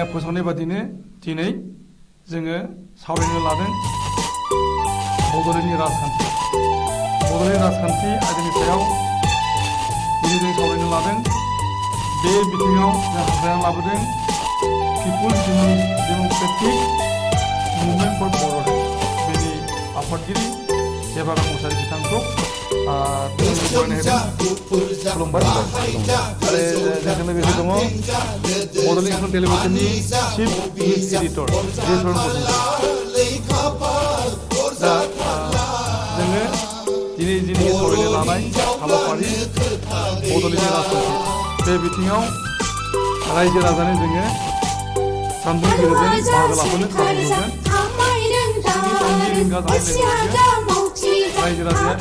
मैया फोसावनाय बादिनो दिनै जोङो सावरायनो लादों बड'लेण्डनि राजखान्थि। बड'लेण्ड राजखान्थि आयदानि सायाव दिनै जों सावरायनो लादों। बे बिथिङाव जों हाबनानै लाबोदों people's democratic movement for Bodoland बेनि आफादगिरि जेब्रा राम मुसाहारि बिथांखौ खुलुमबाय। आरो जोंजों लोगोसे दङ बड'लेण्ड टेलिभिजननि chief news editor Jayesh Basumatary. दा जोङो दिनै सावरायनो लानाय हाबाफारि बड'लेण्डनि राजखान्थि बे बिथिङाव रायजो राजानो जोङो सानदुंनि गेजेरजों बाहागो लाफैनो खाबु होगोन। 3 रिंगा जानाय लोगो रायजो राजाया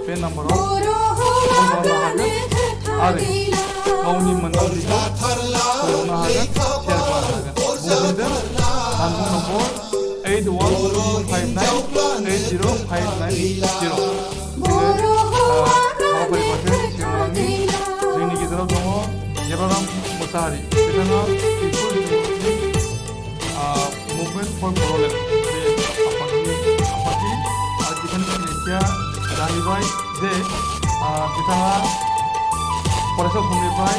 बे नाम्बाराव फन खालामनो हागोन आरो गावनि मोनदांथिखौ फोरमायनो हागोन, शेयार खालामनो हागोन। बुंदों जानबुं नम्बर 8115980590। जोङो हाबाफारि फारसे सिगांलांनि जोंनि गेजेराव दङ जेब्रा राम मुसाहारि बिथाङा पिपुल्स मुभमेन्ट फर बड'लेण्ड बे आफादगिरि आरो बिथांनि सिनायथिया जाहैबाय जे बिथाङा फरायसा समनिफ्राय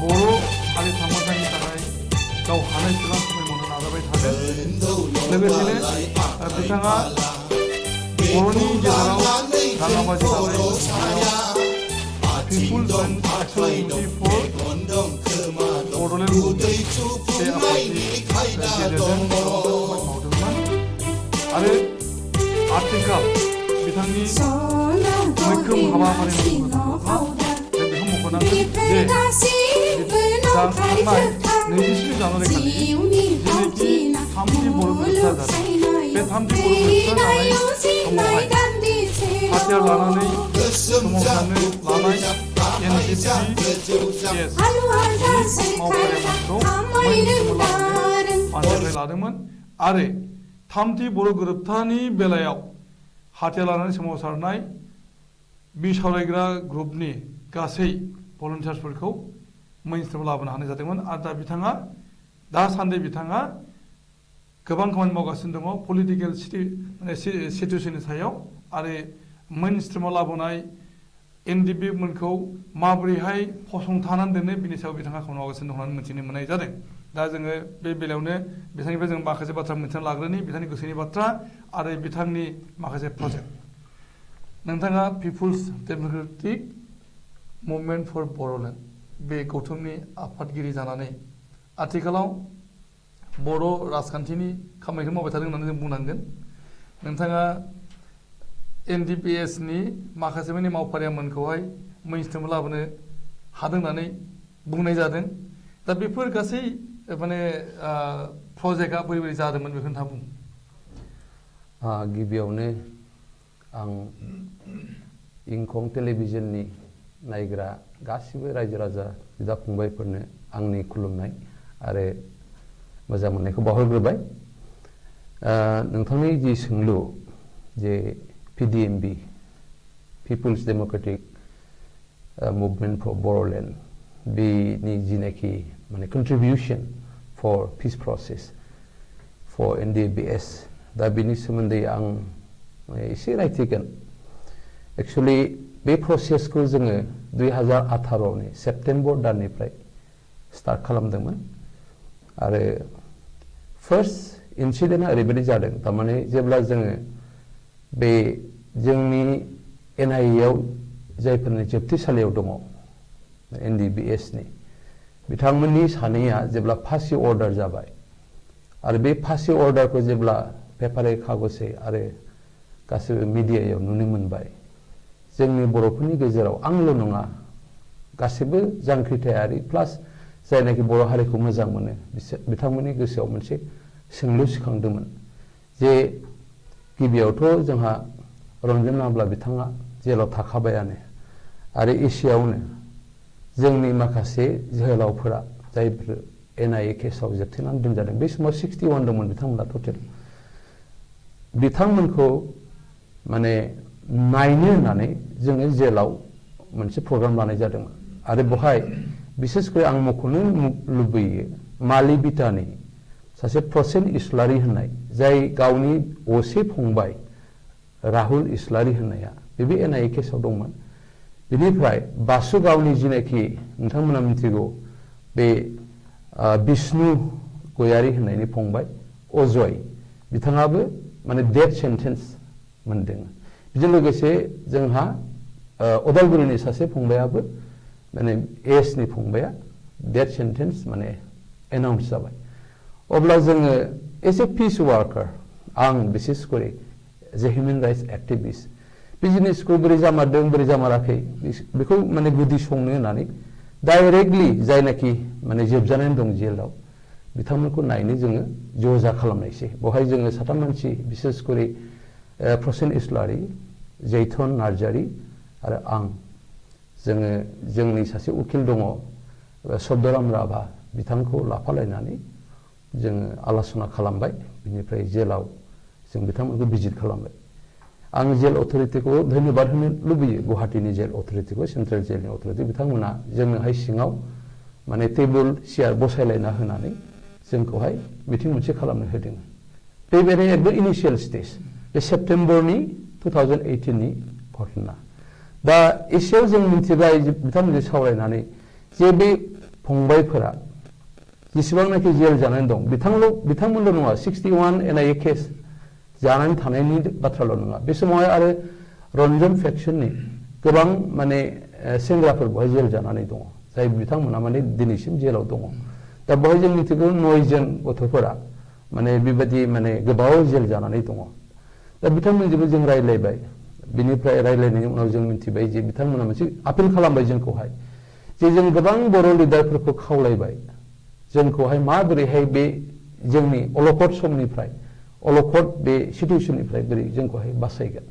बर' हारि थामोन्थानि थाखाय गाव हानायसेबां खामानि मावनो नाजाबाय थादों। लोगोसेनो बिथाङा बर'नि गेजेराव दाङाबाजि जानाय people's action committee for Bodoland movement बे आफादनि गेजेरजों मावदोंमोन आरो आथिखाल बिथांनि मैखोम हाबाफारि जों बेखौ मख'नांगोन जे थांनाय 27 जानुवारि खालि जेनोखि 3थि बर' गोरोबथा जादों बे 3थि बर' गोरोबथा जानाय समावहाय हाथियार लानानै सोमावसारनो लानाय NCC मावफारियाफोरखौ बानजायनाय लादोंमोन आरो 3थि बर' गोरोबथानि बेलायाव हाथियार लानानै सोमावसारनाय बिसावरायग्रा ग्रुपनि गासै भलन्टियार्सफोरखौ मेनस्ट्रिमाव लाबोनो हानाय जादोंमोन। आरो दासान्दि बिथाङा गोबां खामानि मावगासिनो दङ पलिटिकेल सिटुएसननि सायाव आरो मेनस्ट्रिमाव लाबोनाय NDP मोनखौ माबोरैहाय फसंथानानै दोनो बिनि सायाव बिथाङा खामानि मावगासिनो दं होननानै मिथिनो मोननाय जादों। दा जोङो बे बेलायावनो बिथांनिफ्राय जों माखासे बाथ्रा मिथिना लाग्रोनि बिथांनि गोसोनि बाथ्रा आरो बिथांनि माखासे प्रजेक्ट। नोंथाङा people's democratic movement for Bodoland बे गौथुमनि आफादगिरि जानानै आथिखालाव बर' राजखान्थिनि खामानिखौ मावबाय थादों होननानै जों बुंनांगोन। नोंथाङा NDPSनि माखासे माने मावफारियामोनखौहाय मेनस्ट्रिमाव लाबोनो हादों होननानै बुंनाय जादों। दा बेफोर गासै माने प्रजेक्टआ बोरै जादोंमोन बेखौ नोंथाङा बुं। गिबियावनो आं इंखं टेलिभिजननि नायग्रा गासिबो रायजो राजा बिदा फंबायफोरनो आंनि खुलुमनाय आरो मोजां मोननायखौ बावहरग्रोबाय। नोंथांनि जि सोंलु जे PDMB people's democratic movement for Bodoland बेनि जिनाखि माने contribution for peace process for NDBS दा बेनि सोमोन्दै आं एसे रायथिगोन। एक्सुवेलि बे प्रसेसखौ जोङो 2018 सेप्तेम्बर दाननिफ्राय स्टार्ट खालामदोंमोन आरो फार्स्ट इनसिडेन्टआ ओरैबायदि जादों थारमाने जेब्ला जोङो बे जोंनि NIA आव जायफोरनि जोबथेसालियाव दङ NDBSनि बिथांमोननि सानैया जेब्ला फासि अर्डार जाबाय आरो बे फासि अर्डारखौ जेब्ला पेपारे कागजे आरो गासैबो मिडियायाव नुनो मोनबाय जोंनि बर'फोरनि गेजेराव आंल' नङा गासैबो जांख्रिथायारि प्लास जायनाखि बर' हारिखौ मोजां मोनो बिथांमोननि गोसोआव मोनसे सोंलु सिखांदोंमोन जे गिबियावथ' जोंहा रन्जन नाब्ला बिथाङा जेलाव थाखाबायानो आरो एसियावनो जोंनि माखासे जोहोलावफोरा जायफोर NIA केसाव जोबथेनानै दोनजादों बे समाव 61 दंमोन बिथांमोना टटेल बिथांमोनखौ माने नायनो होननानै जोङो जेलाव मोनसे प्रग्राम लानाय जादोंमोन आरो बहाय बिसेसकरि आं मख'नो लुबैयो मालि बिटानि सासे प्रसेन इस्लारि होननाय जाय गावनि असे फंबाय राहुल इस्लारि होननाया बे एनआइए केसाव दंमोन बिनिफ्राय बासु गावनि जिनाखि नोंथांमोना मिथिगौ बे बिष्णु गयारि होननायनि फंबाय अजय बिथाङाबो माने डेथ सेन्टेन्स मोनदों बेजों लोगोसे जोंहा अदालगुरिनि सासे फंबायाबो माने एसनि फंबाया डेथ सेन्टेन्स माने एनाउन्स जाबाय अब्ला जोङो एज ए पिस वार्कार आं बिसेस करे as a human rights activist बे जिनिसखौ बोरै जामारदों बोरै जामाराखै बेखौ माने गुदि संनो होननानै डाइरेक्टलि जायनाखि माने जोबजानानै दं जेलाव बिथांमोनखौ नायनो जोङो जजा खालामनायसै बेवहाय जोङो साथाम मानसि बिसेस करे प्रसेन इस्लारि जैथन नार्जारि आरो आं जोङो जोंनि सासे उकिल दङ शब्दराम राभा बिथांखौ लाफालायनानै जोङो आलासना खालामबाय बिनिफ्राय जेलाव जों बिथांमोनखौ भिजिट खालामबाय आं जेल अथरिटिखौ धन्यबाद होनो लुबैयो गुवाहाटीनि जेल अथरिटिखौ सेन्ट्रेल जेलनि अथरिटि बिथांमोना जोंनोहाय सिङाव माने टेबोल सियार बसायलायना होनानै जोंखौहाय मिटिं मोनसे खालामनो होदों बे बेरे एकदम इनिशियेल स्टेज बे सेप्टेम्बरनि 2018 नि घटना दा एसेयाव जों मिथिबाय बिथांमोनजों सावरायनानै जे बे फंबायफोरा जेसेबांनाखि जेल जानानै दं बिथांमोनल' नङा 61 एनआइए केस जानानै थानायनि बाथ्राल' नङा बे समावहाय आरो रन्जन फेक्सननि गोबां माने सेंग्राफोर बेवहाय जेल जानानै दङ जाय बिथांमोना माने दिनैसिम जेलाव दङ दा बेवहाय जों मिथिगौ 9 जन गथ'फोरा माने बेबायदि माने गोबाव जेल जानानै दङ दा बिथांमोनजोंबो जों रायज्लायबाय बिनिफ्राय रायज्लायनायनि उनाव जों मिथिबाय जे बिथांमोना मोनसे आपिल खालामबाय जोंखौहाय जे जों गोबां बर' लिडारफोरखौ खावलायबाय जोंखौहाय माबोरैहाय बे जोंनि अलखद समनिफ्राय अलखद बे सिटुएसननिफ्राय बोरै जोंखौहाय बासायगोन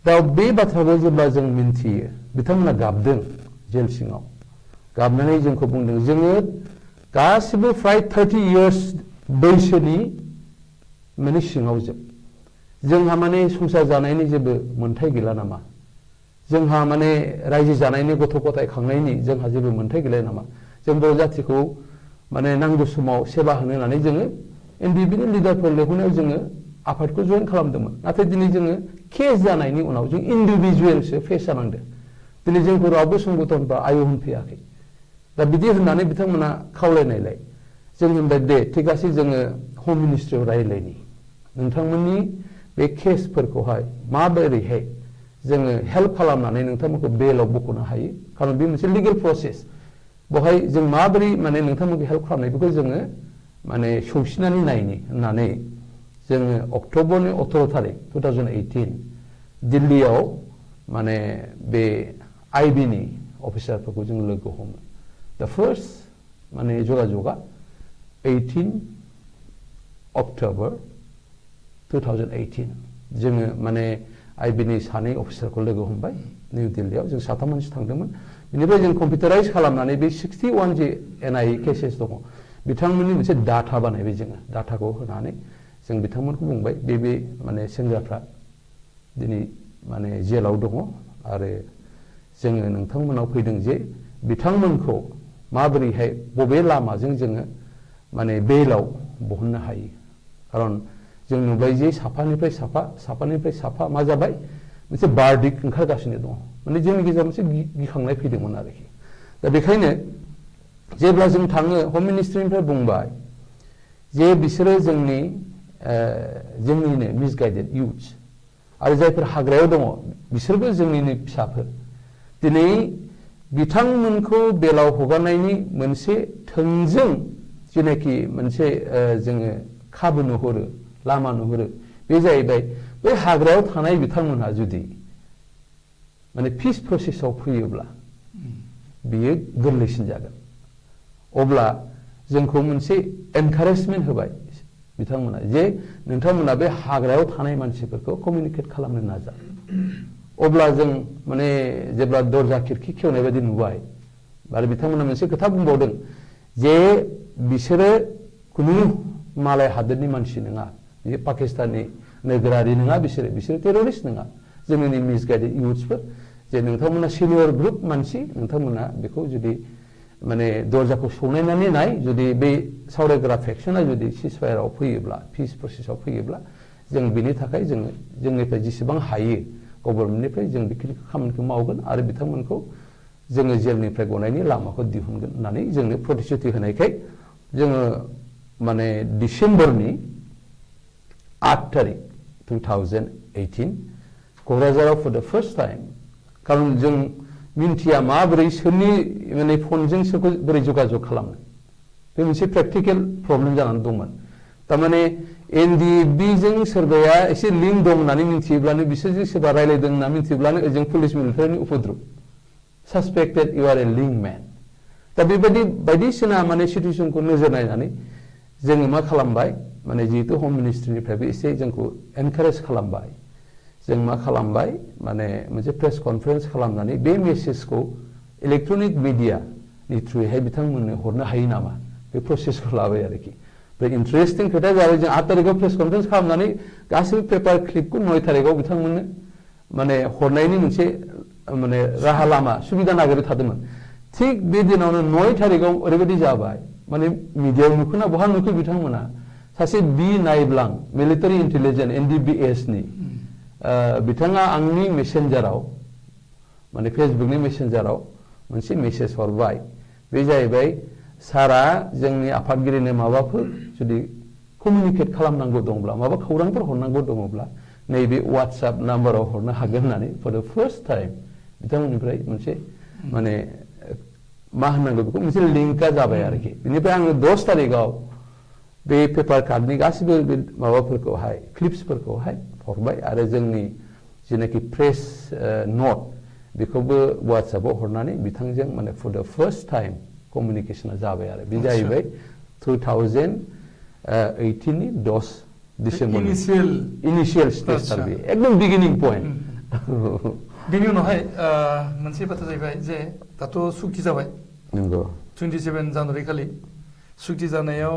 दा बे बाथ्राखौ जेब्ला जों मिन्थियो बिथांमोना गाबदों जेल सिङाव गाबनानै जोंखौ बुंदों जोङो गासिबो फ्राय 30 इयार्स बैसोनि माने सिङाव जोंहा माने संसार जानायनि जेबो मोन्थाय गैला नामा जोंहा माने रायजो जानायनि गथ' गथाय खांनायनि जोंहा जेबो मोन्थाय गैला नामा जों बर' जाथिखौ माने नांगौ समाव सेबा होनो होननानै जोङो एनडिपिनि लिडारफोर लेंहरनायाव जोङो आफादखौ जइन खालामदोंमोन नाथाय दिनै जोङो केस जानायनि उनाव जों इन्डिभिजुवेलसो फेस जानांदों दिनै जोंखौ रावबो संगठनफ्रा आय होनफैयाखै दा बिदि होननानै बिथांमोना खावलायनायलाय जों होनबाय दे थिगासे जोङो हम मिनिस्ट्रियाव रायज्लायनि नोंथांमोननि बे केसफोरखौहाय माबोरैहाय जोङो हेल्प खालामनानै नोंथांमोनखौ बेलाव बख'नो हायो खारन बे मोनसे लिगेल प्रसेस बेवहाय जों माबोरै माने नोंथांमोनखौ हेल्प खालामनाय बेखौ जोङो माने सौसिनानै नायनि होननानै जोङो अक्ट'बरनि 18 थारिख 2018 दिल्लीयाव माने बे आइबिनि अफिसारफोरखौ जों लोगो हमो दा फार्स्ट माने जगाजगा 18 अक्ट'बर 2018 जोङो माने आइबिनि सानै अफिसारखौ लोगो हमबाय निउ दिल्लीयाव जों साथाम मानसि थांदोंमोन बेनिफ्राय जों कम्पिउटाराइज खालामनानै बे 61 जे एनआइए केसेस दङ बिथांमोननि मोनसे डाटा बानायबाय जोङो डाटाखौ होनानै जों बिथांमोनखौ बुंबाय बे माने सेंग्राफ्रा दिनै माने जेलाव दङ आरो जोङो नोंथांमोनाव फैदों जे बिथांमोनखौ माबोरैहाय बबे लामाजों जोङो माने बेलाव बहननो हायो खारन जों नुबाय जे साफानिफ्राय साफा मा जाबाय मोनसे बार्डिक ओंखारगासिनो दङ माने जोंनि गेजेराव मोनसे गिखांनाय फैदोंमोन आरोखि दा बेखायनो जेब्ला जों थाङो हम मिनिस्ट्रिनिफ्राय बुंबाय जे बिसोरो जोंनिनो मिसगाइडेड इउथ्स आरो जायफोर हाग्रायाव दङ बिसोरबो जोंनिनो फिसाफोर दिनै बिथांमोनखौ बेलाव हगारनायनि मोनसे थोंजों जेनाखि मोनसे जोङो खाबु नुहुरो लामा नुहुरो बे जाहैबाय बै हाग्रायाव थानाय बिथांमोनहा जुदि माने पिस प्रसेसआव फैयोब्ला बियो गोरलैसिन जागोन अब्ला जोंखौ मोनसे एनकारेजमेन्ट होबाय बिथांमोना जे नोंथांमोना बे हाग्रायाव थानाय मानसिफोरखौ कमिउनिकेट खालामनो नाजा अब्ला जों माने जेब्ला दरजा खिरखि खेवनाय बायदि नुबाय आरो बिथांमोना मोनसे खोथा बुंबावदों जे बिसोरो खुनु मालाय हादोरनि मानसि नङा बे पाकिस्ताननि नोगोरारि नङा बिसोरो टेररिस्ट नङा जोंनि मिसगाइडेड इउथ्सफोर जे नोंथांमोना सिनियर ग्रुप मानसि नोंथांमोना बेखौ जुदि माने दरजाखौ सौनायनानै नाय जुदि बे सावरायग्रा फेक्सना जुदि सिजफायाराव फैयोब्ला पिस प्रसेसआव फैयोब्ला जों बिनि थाखाय जोङो जोंनिफ्राय जेसेबां हायो गभर्नमेन्टनिफ्राय जों बेखिनि खामानिखौ मावगोन आरो बिथांमोनखौ जोङो जेलनिफ्राय गनायनि लामाखौ दिहुनगोन होननानै जोंनो प्रतिश्रुति होनायखाय जोङो माने डिसेम्बरनि 8 तारिख 2018 क'क्राझाराव फर द फार्स्ट टाइम खारन जों मिन्थिया माबोरै सोरनि माने फनजों सोरखौ बोरै जगाजग खालामनो बे मोनसे प्रेक्टिकेल प्रब्लेम जानानै दंमोन थारमाने एनडिएफबिजों सोरबाया एसे लिंक दं होननानै मिन्थियोब्लानो बिसोरजों सोरबा रायलायदों होनना मिन्थियोब्लानो ओजों police मिलिटारिनि उपद्रब सासपेक्टेड U R A link मेन दा बेबायदि बायदिसिना माने सिटुएसनखौ नोजोर नायनानै जोङो मा खालामबाय माने जिहेतु हम मिनिस्ट्रिनिफ्रायबो एसे जोंखौ एनकारेज खालामबाय जों मा खालामबाय माने मोनसे प्रेस कनफारेन्स खालामनानै बे मेसेजखौ इलेक्ट्रनिक मिडियानि थ्रुयैहाय बिथांमोननो हरनो हायो नामा बे प्रसेसखौ लाबाय आरोखि बे इन्टारेस्टिं खोथाया जाबाय जों 8 तारिखआव प्रेस कनफारेन्स खालामनानै गासैबो पेपार क्लिपखौ 9 तारिखआव बिथांमोननो माने हरनायनि मोनसे माने राहा लामा सुबिदा नागिरबाय थादोंमोन थिग बे दिनावनो 9 तारिखआव ओरैबायदि जाबाय माने मिडियायाव नुखोना बहा नुखो बिथांमोना सासे बि नायब्लां मिलिटारि इन्टेलिजेन्स एनडिबिएसनि बिथाङा आंनि मेसेन्जाराव माने फेसबुकनि मेसेन्जाराव मोनसे मेसेज हरबाय बे जाहैबाय सारा जोंनि आफादगिरिनो माबाफोर जुदि कमिउनिकेट खालामनांगौ दंब्ला माबा खौरांफोर हरनांगौ दङब्ला नैबे वाट्सएप नाम्बाराव हरनो हागोन होननानै फर द फार्स्ट टाइम बिथांमोननिफ्राय मोनसे माने मा होननांगौ बेखौ मोनसे लिंकआ जाबाय आरोखि बेनिफ्राय आङो 10 तारिखआव बे पेपार कार्डनि गासिबो बे माबाफोरखौहाय क्लिप्सफोरखौहाय हरबाय आरो जोंनि जेनाखि प्रेस नट बेखौबो वाट्सएपआव हरनानै बिथांजों माने फर द फार्स्ट टाइम कमिउनिकेशना जाबाय आरो बे जाहैबाय 2018 नि 10 डिसेम्बर इनिशियेल स्टेज आरो बे एकदम बिगिनिं पइन्ट बेनि उनावहाय मोनसे बाथ्रा जाहैबाय जे दाथ' सुक्ति जाबाय नंगौ 27 जानुवारि खालि सुक्ति जानायाव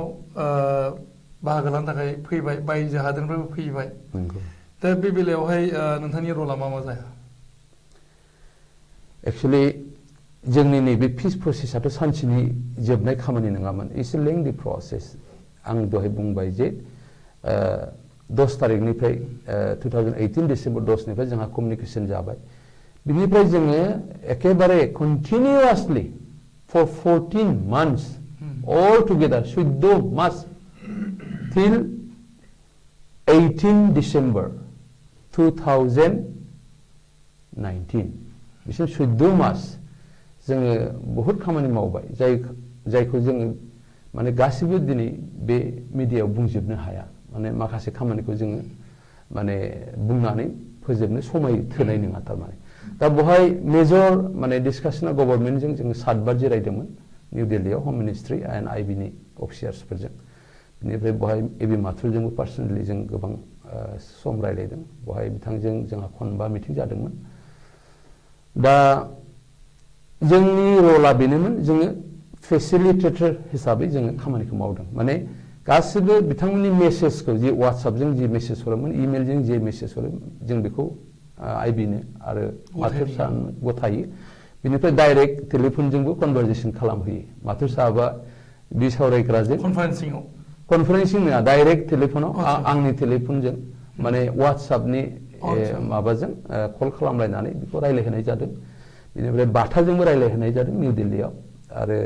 बाहागो लानो थाखाय फैबाय बायजो हादोरनिफ्रायबो फैबाय नंगौ दा बे बेलायावहाय नोंथांनि रला मा मा जाया एक्चुअली जोंनि नैबे पिस प्रसेसआथ' सानसेनि जोबनाय खामानि नङामोन इट्स ए लेंथि प्रसेस आं दहाय बुंबाय जे 10 तारिखनिफ्राय 2018 डिसेम्बर 10निफ्राय जोंहा कमिउनिकेशन जाबाय बिनिफ्राय जोङो एकेबारे कन्टिनिउआसलि फर 14 months all together 14 मास till 18 December 2019 बिसिम 14 मास जोङो बहुत खामानि मावबाय जायखौ जोङो माने गासिबो दिनै बे मिडियायाव बुंजोबनो हाया माने माखासे खामानिखौ जोङो माने बुंनानै फोजोबनो समाय थोनाय नङा थारमाने दा बहाय मेजर माने डिसकासना गभर्नमेन्टजों जोङो 7 बार जिरायदोंमोन निउ दिल्लीयाव हम मिनिस्ट्रि एन्ड आइबिनि अफिसार्सफोरजों बेनिफ्राय बहाय एबि माथुरजोंबो पार्सनेलि जों गोबां सम रायलायदों बहाय बिथांजों जोंहा खनबा मिटिं जादोंमोन दा जोंनि रला बेनोमोन जोङो फेसिलिटेटर हिसाबै जोङो खामानिखौ मावदों माने गासिबो बिथांमोननि मेसेजखौ जे वाट्सएपजों जे मेसेज हरोमोन इमेलजों जे मेसेज हरोमोन जों बेखौ आइबिनो आरो माथुर साहनो गथायो बिनिफ्राय डाइरेक्ट टेलिफनजोंबो कनभारसेसन खालामहोयो माथुर साहाबा बि सावरायग्राजों कनफारेन्सिं नङा डाइरेक्ट टेलिफनाव आंनि टेलिफनजों माने वाट्सएपनि माबाजों कल खालामलायनानै बेखौ रायलायहोनाय जादों बेनिफ्राय बाथाजोंबो रायलायहोनाय जादों निउ दिल्लीयाव आरो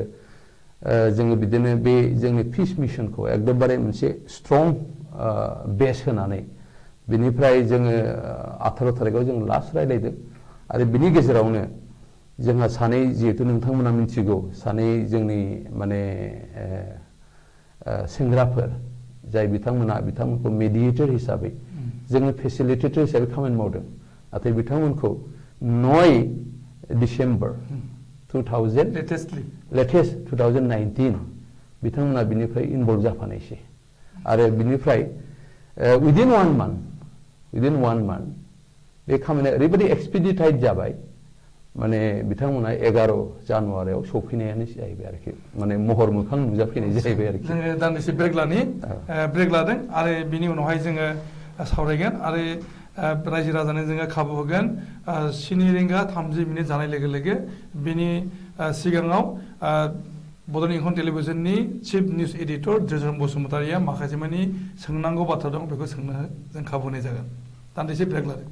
जोङो बिदिनो बे जोंनि पिस मिशनखौ एकदमबारे मोनसे स्ट्रं बेस होनानै बिनिफ्राय जोङो 18 तारिखआव जों लास्ट रायलायदों आरो बिनि गेजेरावनो जोंहा सानै जिहेतु नोंथांमोना मिथिगौ सानै जोंनि माने सेंग्राफोर जाय बिथांमोनखौ मेडिएटर हिसाबै जोङो फेसिलिटेटर हिसाबै खामानि मावदों नाथाय बिथांमोनखौ 9 डिसेम्बर 2019 बिथांमोना बिनिफ्राय इनभल्भ जाफानायसै आरो बिनिफ्राय within one month बे खामानिया ओरैबायदि एक्सपिडिटाइट जाबाय माने बिथांमोना 11 जानुवारियाव सौफैनायानो जाहैबाय आरोखि माने महर मोखां नुजाफैनाय जाहैबाय आरोखि जोङो दान्दिसे ब्रेक लादों आरो बिनि उनावहाय जोङो सावरायगोन आरो रायजो राजानो जोङो खाबु होगोन 7 रिंगा 30 मिनिट जानाय लोगो लोगो बेनि सिगाङाव बड'लेण्ड इंखं टेलिभिजननि chief news editor Jebra Ram बसुमतारिया माखासे मानि सोंनांगौ बाथ्रा दं बेखौ सोंनो जों खाबु होनाय जागोन दान्दिसे ब्रेक लादों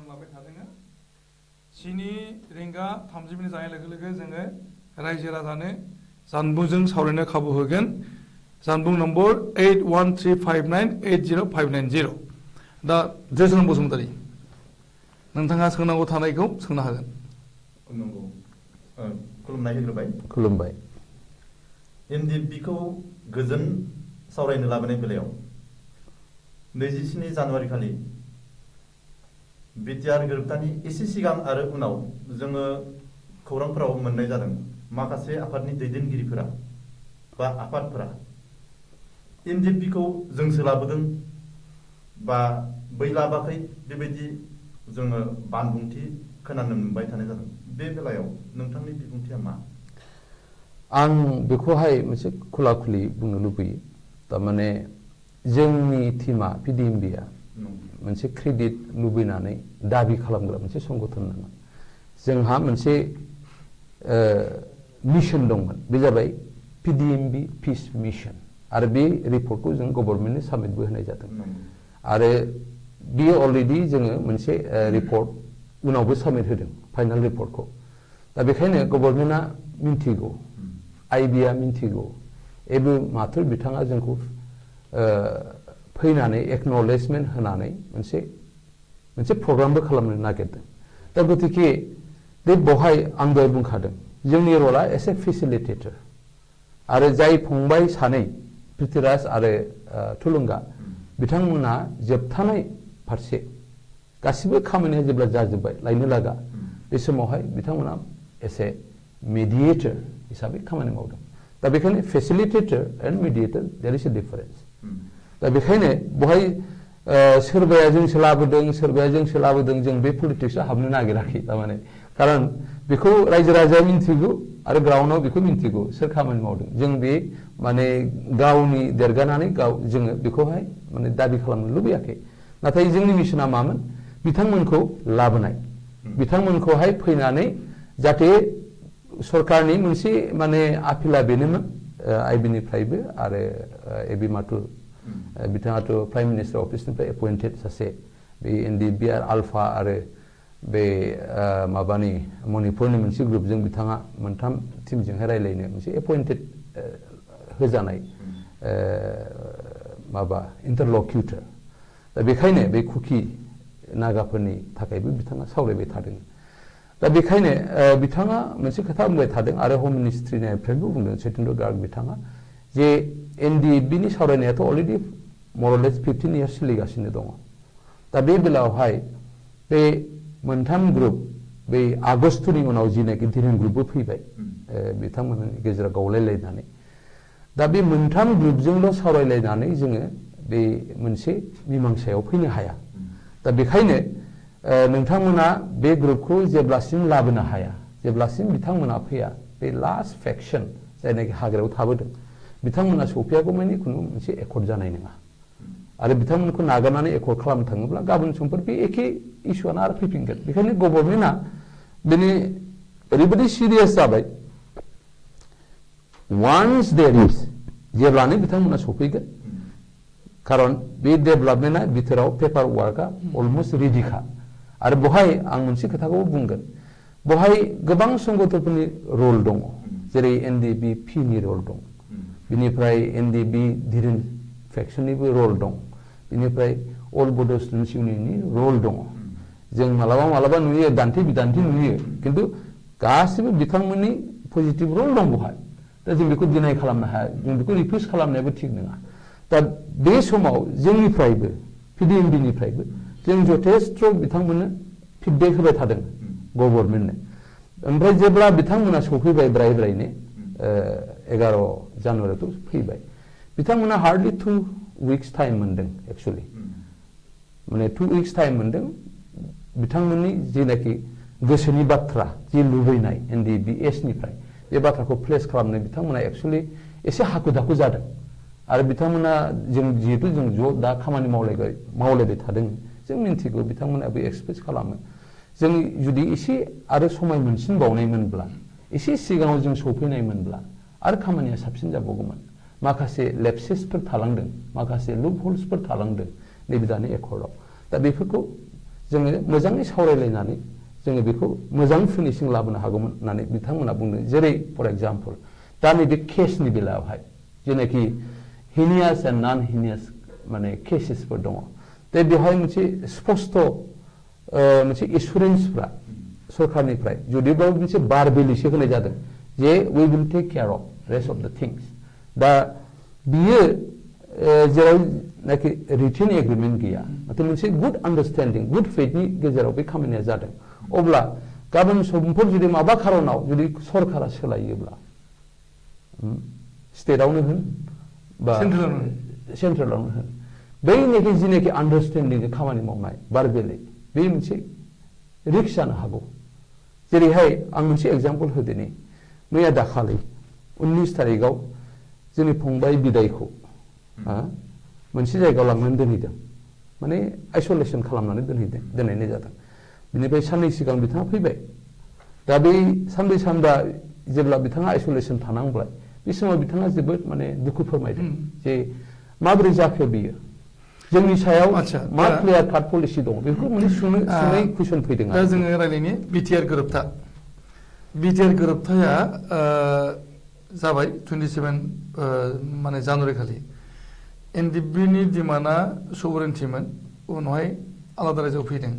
लाबाय थादों 7 रिंगा 30 मिनिट जानाय लोगो लोगो जोङो रायजो राजानो जानबुंजों सावरायनो खाबु होगोन जानबुं नम्बर 8135980590 दा जेब्रा राम बसुमतारी नोंथाङा सोंनांगौ थानायखौ सोंनो हागोन नंगौ खुलुमनाय होग्रोबाय खुलुमबाय एनडिएफबिखौ गोजोन सावरायनो लाबोनाय बेलायाव 27 जानुवारि खालि बिटिआर गोरोबथानि एसे सिगां आरो उनाव जोङो खौरांफोराव मोननाय जादों माखासे आफादनि दैदेनगिरिफोरा बा आफादफोरा एनडिएफबिखौ जोंसो लाबोदों बा बै लाबाखै बेबायदि जोङो बानबुंथि खोनानो मोनबाय थानाय जादों बे बेलायाव नोंथांनि बिबुंथिया मा आं बेखौहाय मोनसे खुला खुलि बुंनो लुबैयो थारमाने जोंनि टीमा पिडिएमबिआ मोनसे क्रेडिट लुबैनानै दाबि खालामग्रा मोनसे संगठन नङा जोंहा मोनसे मिशन दंमोन बे जाबाय पिडिएमबि पिस मिशन आरो बे रिपर्टखौ जों गभर्नमेन्टनो साबमिटबो होनाय जादों आरो बियो अलरेडि जोङो मोनसे रिपर्ट उनावबो साबमिट होदों फाइनाल रिपर्टखौ दा बेखायनो गभर्नमेन्टआ मिन्थिगौ आइबिआ मिन्थिगौ एबो माथो बिथाङा जोंखौ फैनानै एक्न'लेजमेन्ट होनानै मोनसे प्रग्रामबो खालामनो नागिरदों दा गतिके बे बहाय आं दहाय बुंखादों जोंनि रला एसे फेसिलिटेटर आरो जाय फंबाय सानै पृथ्वीराज आरो थुलुंगा बिथांमोना जोबथानाय फारसे गासिबो खामानिया जेब्ला जाजोब्बाय लायनो लागा बे समावहाय बिथांमोना एसे मेडिएटर हिसाबै खामानि मावदों दा बेखायनो facilitator and mediator there is a difference दा बेखायनो बहाय सोरबाया जोंसो लाबोदों जों बे पलिटिक्सआव हाबनो नागिराखै थारमाने खारन बेखौ रायजो राजाया मिन्थिगौ आरो ग्राउन्डआव बेखौ मिन्थिगौ सोर खामानि मावदों जों बे माने गावनि देरगानानै जोङो बेखौहाय माने दाबि खालामनो लुबैयाखै नाथाय जोंनि मिशना मामोन बिथांमोनखौ लाबोनाय बिथांमोनखौहाय फैनानै जाहाथे सरकारनि मोनसे माने आपिला बेनोमोन आइबिनिफ्रायबो आरो এবि माथुर बिथाङाथ' प्राइम मिनिस्टार अफिसनिफ्राय एपइन्टेड सासे बे एनडिएफबि आरो आल्फा आरो बे माबानि मणिपुरनि मोनसे ग्रुपजों बिथाङा मोनथाम टिमजोंहाय रायलायनो मोनसे एपइन्टेड होजानाय माबा इन्टारलकिउटर दा बेखायनो बे कुकि नागाफोरनि थाखायबो बिथाङा सावरायबाय थादों दा बेखायनो बिथाङा मोनसे खोथा बुंबाय थादों आरो हम मिनिस्ट्रिनिफ्रायबो बुंदों सत्येन्द्र गार्ग बिथाङा जे एनडिएफबिनि सावरायनायाथ' अलरेडि मरलेस 15 इयार्स सोलिगासिनो दङ दा बे बेलायावहाय बे मोनथाम ग्रुप बे आगस्टनि उनाव जिनाखि धीरेन ग्रुपबो फैबाय बिथांमोननि गेजेराव गावलायलायनानै दा बे मोनथाम ग्रुपजोंल' सावरायलायनानै जोङो बे मोनसे मीमांसायाव फैनो हाया दा बेखायनो नोंथांमोना बे ग्रुपखौ जेब्लासिम लाबोनो हाया जेब्लासिम बिथांमोना फैया बे लास्ट फेक्सन जायनाखि हाग्रायाव थाबोदों बिथांमोना सफैयागौ मानि खुनु मोनसे एकर्ड जानाय नङा आरो बिथांमोनखौ नागारनानै एकर्ड खालामनो थाङोब्ला गाबोन समफोर बे एखे इस्युआनो आरो फैफिनगोन बेखायनो गभर्नमेन्टआ बेनि ओरैबायदि सिरियास जाबाय वान्स देयर इज जेब्लानो बिथांमोना सफैगोन खारन बे डेभेलपमेन्टआ बिथोराव पेपार वार्कआ अलमस्ट रेडिखा आरो बहाय आं मोनसे खोथाखौ बुंगोन बहाय गोबां संगठनफोरनि रल दङ जेरै एनडिएफबि पिनि रल दं बिनिफ्राय एनडिएफबि धीरेन फेक्सननिबो रल दं बिनिफ्राय अल बड' स्टुडेन्टस इउनियननि रल दङ जों मालाबा नुयो दान्थे बिदान्थे नुयो खिन्थु गासिबो बिथांमोननि पजिटिभ रल दं बहाय दा जों बेखौ डिनाय खालामनो हाया जों बेखौ रिफ्युज खालामनायाबो थिग नङा दा बे समाव जोंनिफ्रायबो पिडिएमबिनिफ्रायबो जों जथेस्थ बिथांमोननो फिडबेक होबाय थादों गभर्नमेन्टनो ओमफ्राय जेब्ला बिथांमोना सफैबाय ब्राय ब्रायनो 11 जानुवारियाव फैबाय बिथांमोना हार्डलि 2 weeks टाइम मोनदों एक्चुअली माने 2 weeks टाइम मोनदों बिथांमोननि जेनाखि गोसोनि बाथ्रा जि लुबैनाय NDBS निफ्राय बे बाथ्राखौ प्लेस खालामनो बिथांमोना एक्चुअली एसे हाखु दाखु जादों आरो बिथांमोना जों जिहेतु जों ज' दा खामानि मावलायबाय थादों जों मिन्थिगौ बिथांमोनाबो एक्सपेक्ट खालामो जों जुदि एसे आरो समाय मोनसिनबावनायमोनब्ला एसे सिगाङाव जों सफैनायमोनब्ला आरो खामानिया साबसिन जाबावगौमोन माखासे लेप्सेसफोर थालांदों माखासे लुप हल्सफोर थालांदों नैबे दानि एकर्डआव दा बेफोरखौ जोङो मोजाङै सावरायलायनानै जोङो बेखौ मोजां फिनिशिं लाबोनो हागौमोन होननानै बिथांमोना बुंदों जेरै फर एग्जाम्पल दा नैबे केसनि बेलायावहाय जेनाखि हिनियास एन्ड नन हिनियास माने केसेसफोर दङ दा बेवहाय मोनसे स्पष्ट मोनसे एसुरेन्सफ्रा सरकारनिफ्राय जुदिब्लाबो मोनसे बारबेलिसो होनाय जादों जे we will take care of rest of the things दा बियो जेरावनाखि रिटेन एग्रिमेन्ट गैया नाथाय मोनसे गुड आन्डारस्टेन्डिं गुड फेथनि गेजेराव बे खामानिया जादों अब्ला गाबोन समफोर जुदि माबा खारनाव जुदि सरकारा सोलायोब्ला स्टेटआवनो होन बा सेन्ट्रेलावनो होन बैनिखि जिनिखि आन्डारस्टेन्डिंजों खामानि मावनाय बारबेलै बे मोनसे रिक्स जानो हागौ जेरैहाय आं मोनसे एग्जाम्पल होदिनि मैया दाखालि 19 थारिखआव जोंनि फंबाय बिदायखौ मोनसे जायगायाव लांनानै दोनहैदों माने आइसलेसन खालामनानै दोनहैनाय जादों बिनिफ्राय साननै सिगां बिथाङा फैबाय दा बै सानब्रै सानबा जेब्ला बिथाङा आइसलेसन थानांबाय बे समाव बिथाङा जोबोद माने दुखु फोरमायदों जे माबोरै जाखो बियो जोंनि सायाव मा क्लियार काट पलिसि दं बेखौ माने सुनै कुइसन फैदों दा जोङो रायलायनि बिटिआर गोरोबथा बिटिआर गोरोबथाया जाबाय 27 माने जानुवारि खालि एनडिबिनि डिमान्डआ सभरेन्टिमोन उनावहाय आलादा रायजोआव फैदों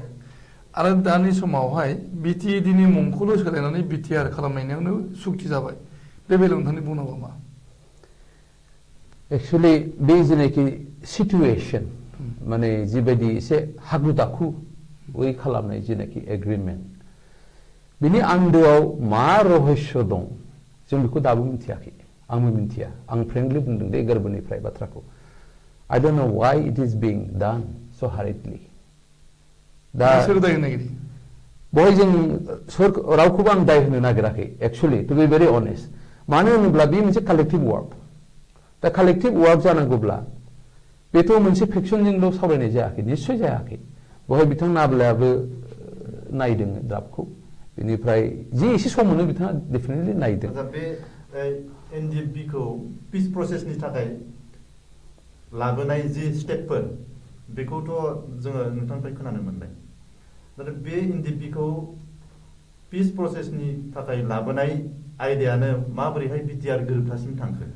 आरो दानि समावहाय बिटिएडिनि मुंखौल' सोलायनानै बिटिआर खालामनायावनो सुक्ति जाबाय बे बेलायाव नोंथांनि बुंनांगौ मा एक्चुअली बे जेनाखि सिटुएसन माने जिबायदि एसे हागु दाखु बै खालामनाय जेनाखि एग्रिमेन्ट बिनि आन्दोआव मा रहस्य दं जों बेखौ दाबो मिथियाखै आंबो मिथिया आं फ्रेंकलि बुंदों दे गोरबोनिफ्राय बाथ्राखौ I don't know why it is being done so hurriedly दा सोर दाय होनो नागिरो बहाय जों रावखौबो आं दाय होनो नागिराखै actually to be very honest मानो होनोब्ला बे मोनसे कालेक्टिभ वार्क दा कालेक्टिभ वार्क जानांगौब्ला बेथ' मोनसे फेक्सनजोंल' सावरायनाय जायाखै निस्सय जायाखै बहाय बिथां नाब्लायाबो नायदों ड्राफ्टखौ बेनिफ्राय जि एसे सम मोनो बिथाङा डेफिनेटलि नायदों बे एनडिएफबिखौ पिस प्रसेसनि थाखाय लाबोनाय जि स्टेपफोर बेखौथ' जोङो नोंथांनिफ्राय खोनानो मोनबाय नाथाय बे एनडिएफबिखौ पिस प्रसेसनि थाखाय लाबोनाय आयदायानो माबोरैहाय बिटिआर गोरोबथासिम थांखो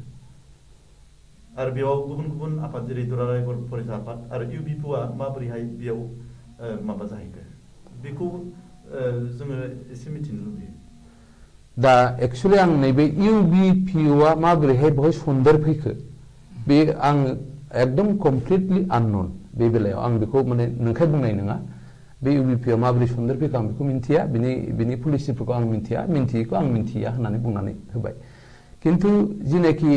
आरो बेयाव गुबुन गुबुन आफाद जेरै दुलाराय बर' फरायसा आफाद आरो इउबिपिआ माबोरैहाय बेयाव माबा जाहैखो बेखौ जोङो एसे मिथिनो लुबैयो दा एक्चुअली आं नैबे इउबिपिआ माबोरैहाय बेवहाय सन्देर फैखो बे आं एकदम कमप्लिटलि आननन बे बेलायाव आं बेखौ माने नंखाय बुंनाय नङा बे इउबिपिआ माबोरै सन्देर फैखो आं बेखौ मिन्थिया बिनि पलिसिफोरखौ आं मिन्थियैखौ आं मिन्थिया होननानै बुंनानै होबाय खिन्थु जिनाखि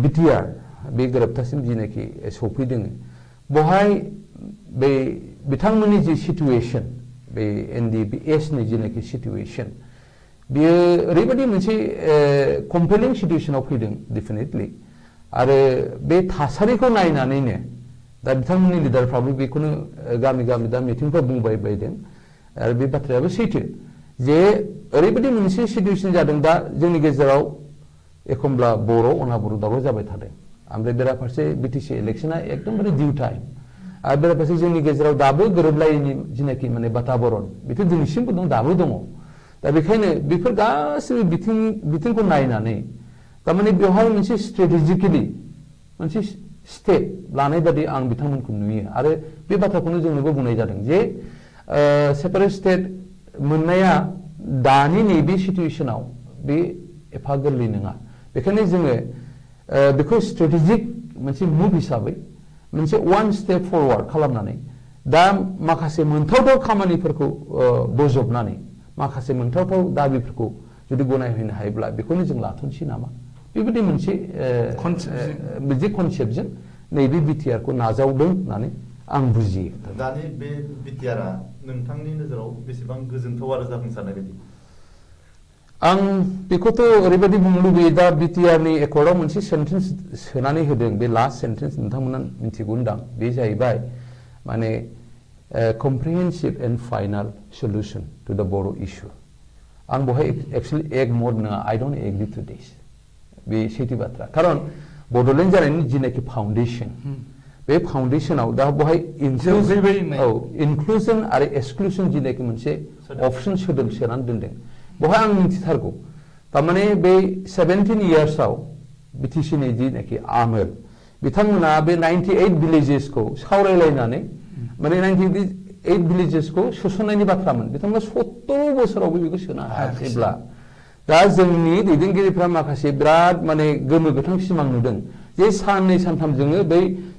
बिटिआर बे गोरोबथासिम जिनाखि सफैदों बहाय बे बिथांमोननि जि सिटुएसन बे एनडिबिएसनि जिनाखि सिटुएसन बियो ओरैबायदि मोनसे कम्पेलिं सिटुएसनाव फैदों डेफिनेटलि आरो बे थासारिखौ नायनानैनो दा बिथांमोननि लिडारफ्राबो बेखौनो गामि गामि दा मिटिंफ्राव बुंबाय बायदों आरो बे बाथ्रायाबो सैथो जे ओरैबायदि मोनसे सिटुएसन जादों दा जोंनि गेजेराव एखमब्ला बर' अनाबर दावराव जाबाय थादों ओमफ्राय बेराफारसे बिटिसि इलेक्सना एकदमबारे डिउ टाइम आरो बेराफारसे जोंनि गेजेराव दाबो गोरोबलायैनि जिनाखि माने बाताबरन बेथ' दिनैसिमबो दं दाबो दङ दा बेखायनो बेफोर गासैबो बिथिंखौ नायनानै थारमाने बेवहाय मोनसे स्ट्रेटेजिकेलि मोनसे स्टेप लानाय बादि आं बिथांमोनखौ नुयो आरो बे बाथ्राखौनो जोंनोबो बुंनाय जादों जे सेपारेट स्टेट मोननाया दानि नैबे सिटुएसनाव बे एफा गोरलै नङा बेखायनो जोङो बेखौ स्ट्रेटेजिक मोनसे मुभ हिसाबै मोनसे वान स्टेप फरवार्ड खालामनानै दा माखासे मोनथावथाव खामानिफोरखौ बोजबनानै माखासे मोनथावथाव दाबिफोरखौ जुदि गनायहोनो हायोब्ला बेखौनो जों लाथ'नोसै नामा बेबायदि मोनसे मोनसे कनसेप्टजों नैबे बिटिआरखौ नाजावदों होननानै आं बुजियो दानि बे बिटिआरआ नोंथांनि नोजोराव बेसेबां गोजोनथाव आरो जाफुंसारनाय बायदि आं बेखौथ' ओरैबायदि बुंनो लुबैयो दा बिटिआरनि एकर्डआव मोनसे सेन्टेन्स सोनानै होदों बे लास्ट सेन्टेन्स नोंथांमोना मिथिगौदां बे जाहैबाय माने comprehensive and final solution to the Bodo' issue आं बहाय एक्चुअलि एक मत नङा I don't agree to this बे सैथो बाथ्रा खारन बड'लेण्ड जानायनि जिनाखि फाउन्डेसन बे फाउन्डेसनाव दा बहाय इनक्लुजन आरो एक्सक्लुसन जिनाखि मोनसे अपसन सोदोब सोनानै दोनदों बहाय आं मिथिथारगौ थारमाने बे 17 इयार्सआव बिटिसिनि जिनाखि आमोल बिथांमोना बे 98 भिलेजेसखौ सावरायलायनानै माने 98 भिलेजेसखौ सोसननायनि बाथ्रामोन बिथांमोना 70 बोसोरावबो बेखौ सोनो हायाखैब्ला दा जोंनि दैदेनगिरिफ्रा माखासे बिराद माने गोमो गोथां सिमां नुदों जे साननै सानथाम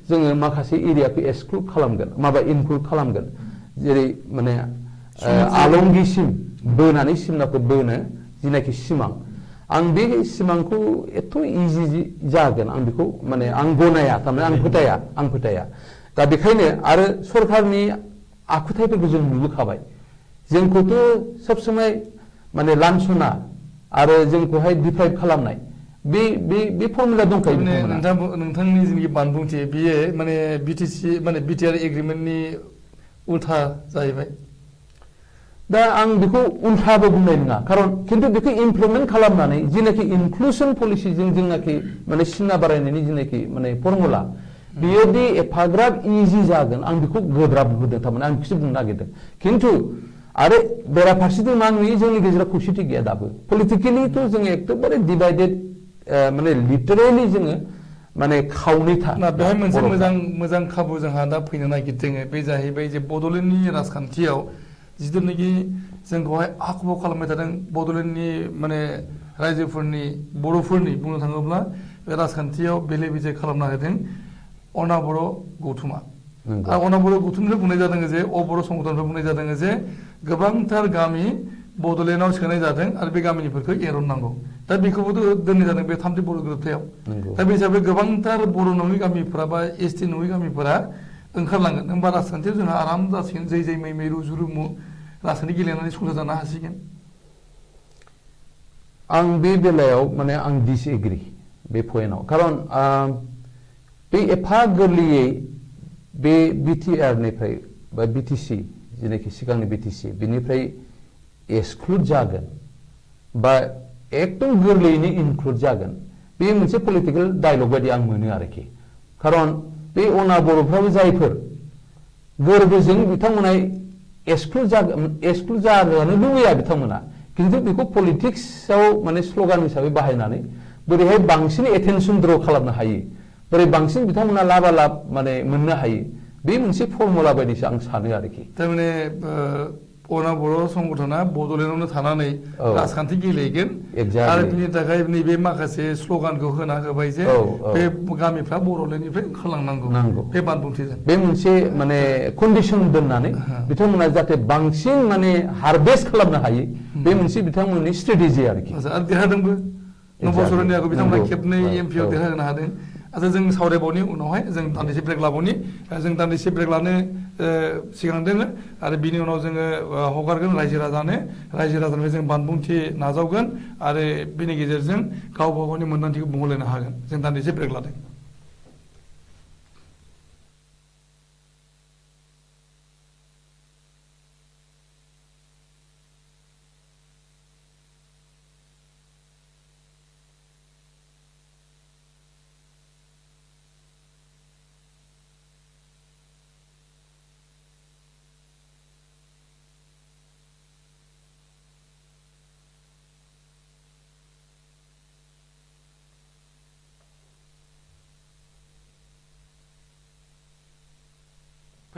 जोङो माखासे एरियाखौ एक्सक्लुड खालामगोन माबा इनक्लुड खालामगोन जेरै माने आलंगिसिम बोनानै सिमनाखौ बोनो जिनाखि सिमां आं बे सिमांखौ एथ' इजि जागोन आं बेखौ माने आं गनाया थारमाने आं फोथाया दा बेखायनो आरो सरकारनि आखुथायफोरखौ जों नुबोखाबाय जोंखौथ' सब समय माने लान्सना आरो जोंखौहाय डिप्राइभ खालामनाय बे फर्मुला दंखायो नोंथांनि जिनिखि बानबुंथि बियो माने बिटिसि माने बिटिआर एग्रिमेन्टनि उल्था जाहैबाय दा आं बेखौ उल्थाबो बुंनाय नङा खारन खिन्थु बेखौ इमप्लिमेन्ट खालामनानै जिनाखि इनक्लुसन पलिसिजों जोंनाखि माने सिमा बारायनायनि जिनाखि माने फर्मुला बेयो दि एफाग्राब इजि जागोन आं बेखौ गोब्राब नुदों थारमाने आं बेखौसो बुंनो नागिरदों खिन्थु आरो बेराफारसेथिं मा नुयो जोंनि गेजेराव खौसेथि गैया दाबो पलिटिकेलिथ' जोङो एकदमबारे डिभाइडेड माने लिटारेलि जोङो माने खावनैथा बेहाय मोनसे मोजां खाबु जोंहा दा फैनो नागिरदों बे जाहैबाय जे बड'लेण्डनि राजखान्थियाव जिथुनाखि जोंखौहाय आखुबो खालामबाय थादों बड'लेण्डनि माने रायजोफोरनि बर'फोरनि बुंनो थाङोब्ला बे राजखान्थियाव बेले बेजे खालामना होदों अनाबर' गौथुमा आरो अनाबर' गौथुमनिफ्राय बुंनाय जादों जे अबर' संगठननिफ्राय बुंनाय जादों जे गोबांथार गामि बड'लेण्डआव सोनाय जादों आरो बे गामिनिफोरखौ एरननांगौ दा बेखौबोथ' दोननाय जादों बे थामथि बर' गोरोबथायाव दा बे हिसाबै गोबांथार बर' नङि गामिफोरा बा एसटि नङि गामिफोरा ओंखारलांगोन होमबा राजखान्थियाव जोंहा आराम जासिगोन जै मै रुजु रुमु राजखान्थि गेलेनानै संसार जानो हासिगोन आं बे बेलायाव माने आं डिसएग्रि बे पइन्टआव खारन बे एफा गोरलैयै बे बिटिआरनिफ्राय बा बिटिसि जेनाखि सिगांनि बिटिसि बिनिफ्राय एक्सक्लुड जागोन बा एकदम गोरलैयैनो इनक्लुड जागोन बे मोनसे पलिटिकेल डायलग बायदि आं मोनो आरोखि खारन बे अनाबर'फ्राबो जायफोर गोरबोजों बिथांमोना एक्सक्लुड जानो लुबैया बिथांमोना खिन्थु बेखौ पलिटिक्सआव माने स्लगान हिसाबै बाहायनानै बोरैहाय बांसिन एटेनसन द्र खालामनो हायो बोरै बांसिन बिथांमोना लाबालाब माने मोननो हायो बे मोनसे फर्मुला बायदिसो आं सानो आरोखि थारमाने अनाबर' संगठना बड'लेण्डआवनो थानानै राजखान्थि गेलेगोन आरो बिनि थाखाय नैबे माखासे स्लगानखौ होना होबाय जे बे गामिफ्रा बड'लेण्डनिफ्राय ओंखारलांनांगौ बे बानबुंथिजों बे मोनसे माने कन्डिसन दोननानै बिथांमोना जाहाथे बांसिन माने हारभेस्ट खालामनो हायो बे मोनसे बिथांमोननि स्ट्रेटेजि आरोखि आरो देरहादोंबो नबसरनि आगोल बिथांमोना खेबनै एमपिआव देरहाहोनो हादों आरो जों सावरायबावनि उनावहाय जों दान्दिसे ब्रेक लाबावनि जों दान्दिसे ब्रेक लानो सिगां दोङो आरो बिनि उनाव जोङो हगारगोन रायजो राजानिफ्राय जों बानबुंथि नाजावगोन आरो बेनि गेजेरजों गावबा गावनि मोन्दांथिखौ बुंहरलायनो हागोन जों दान्दिसे ब्रेक लादों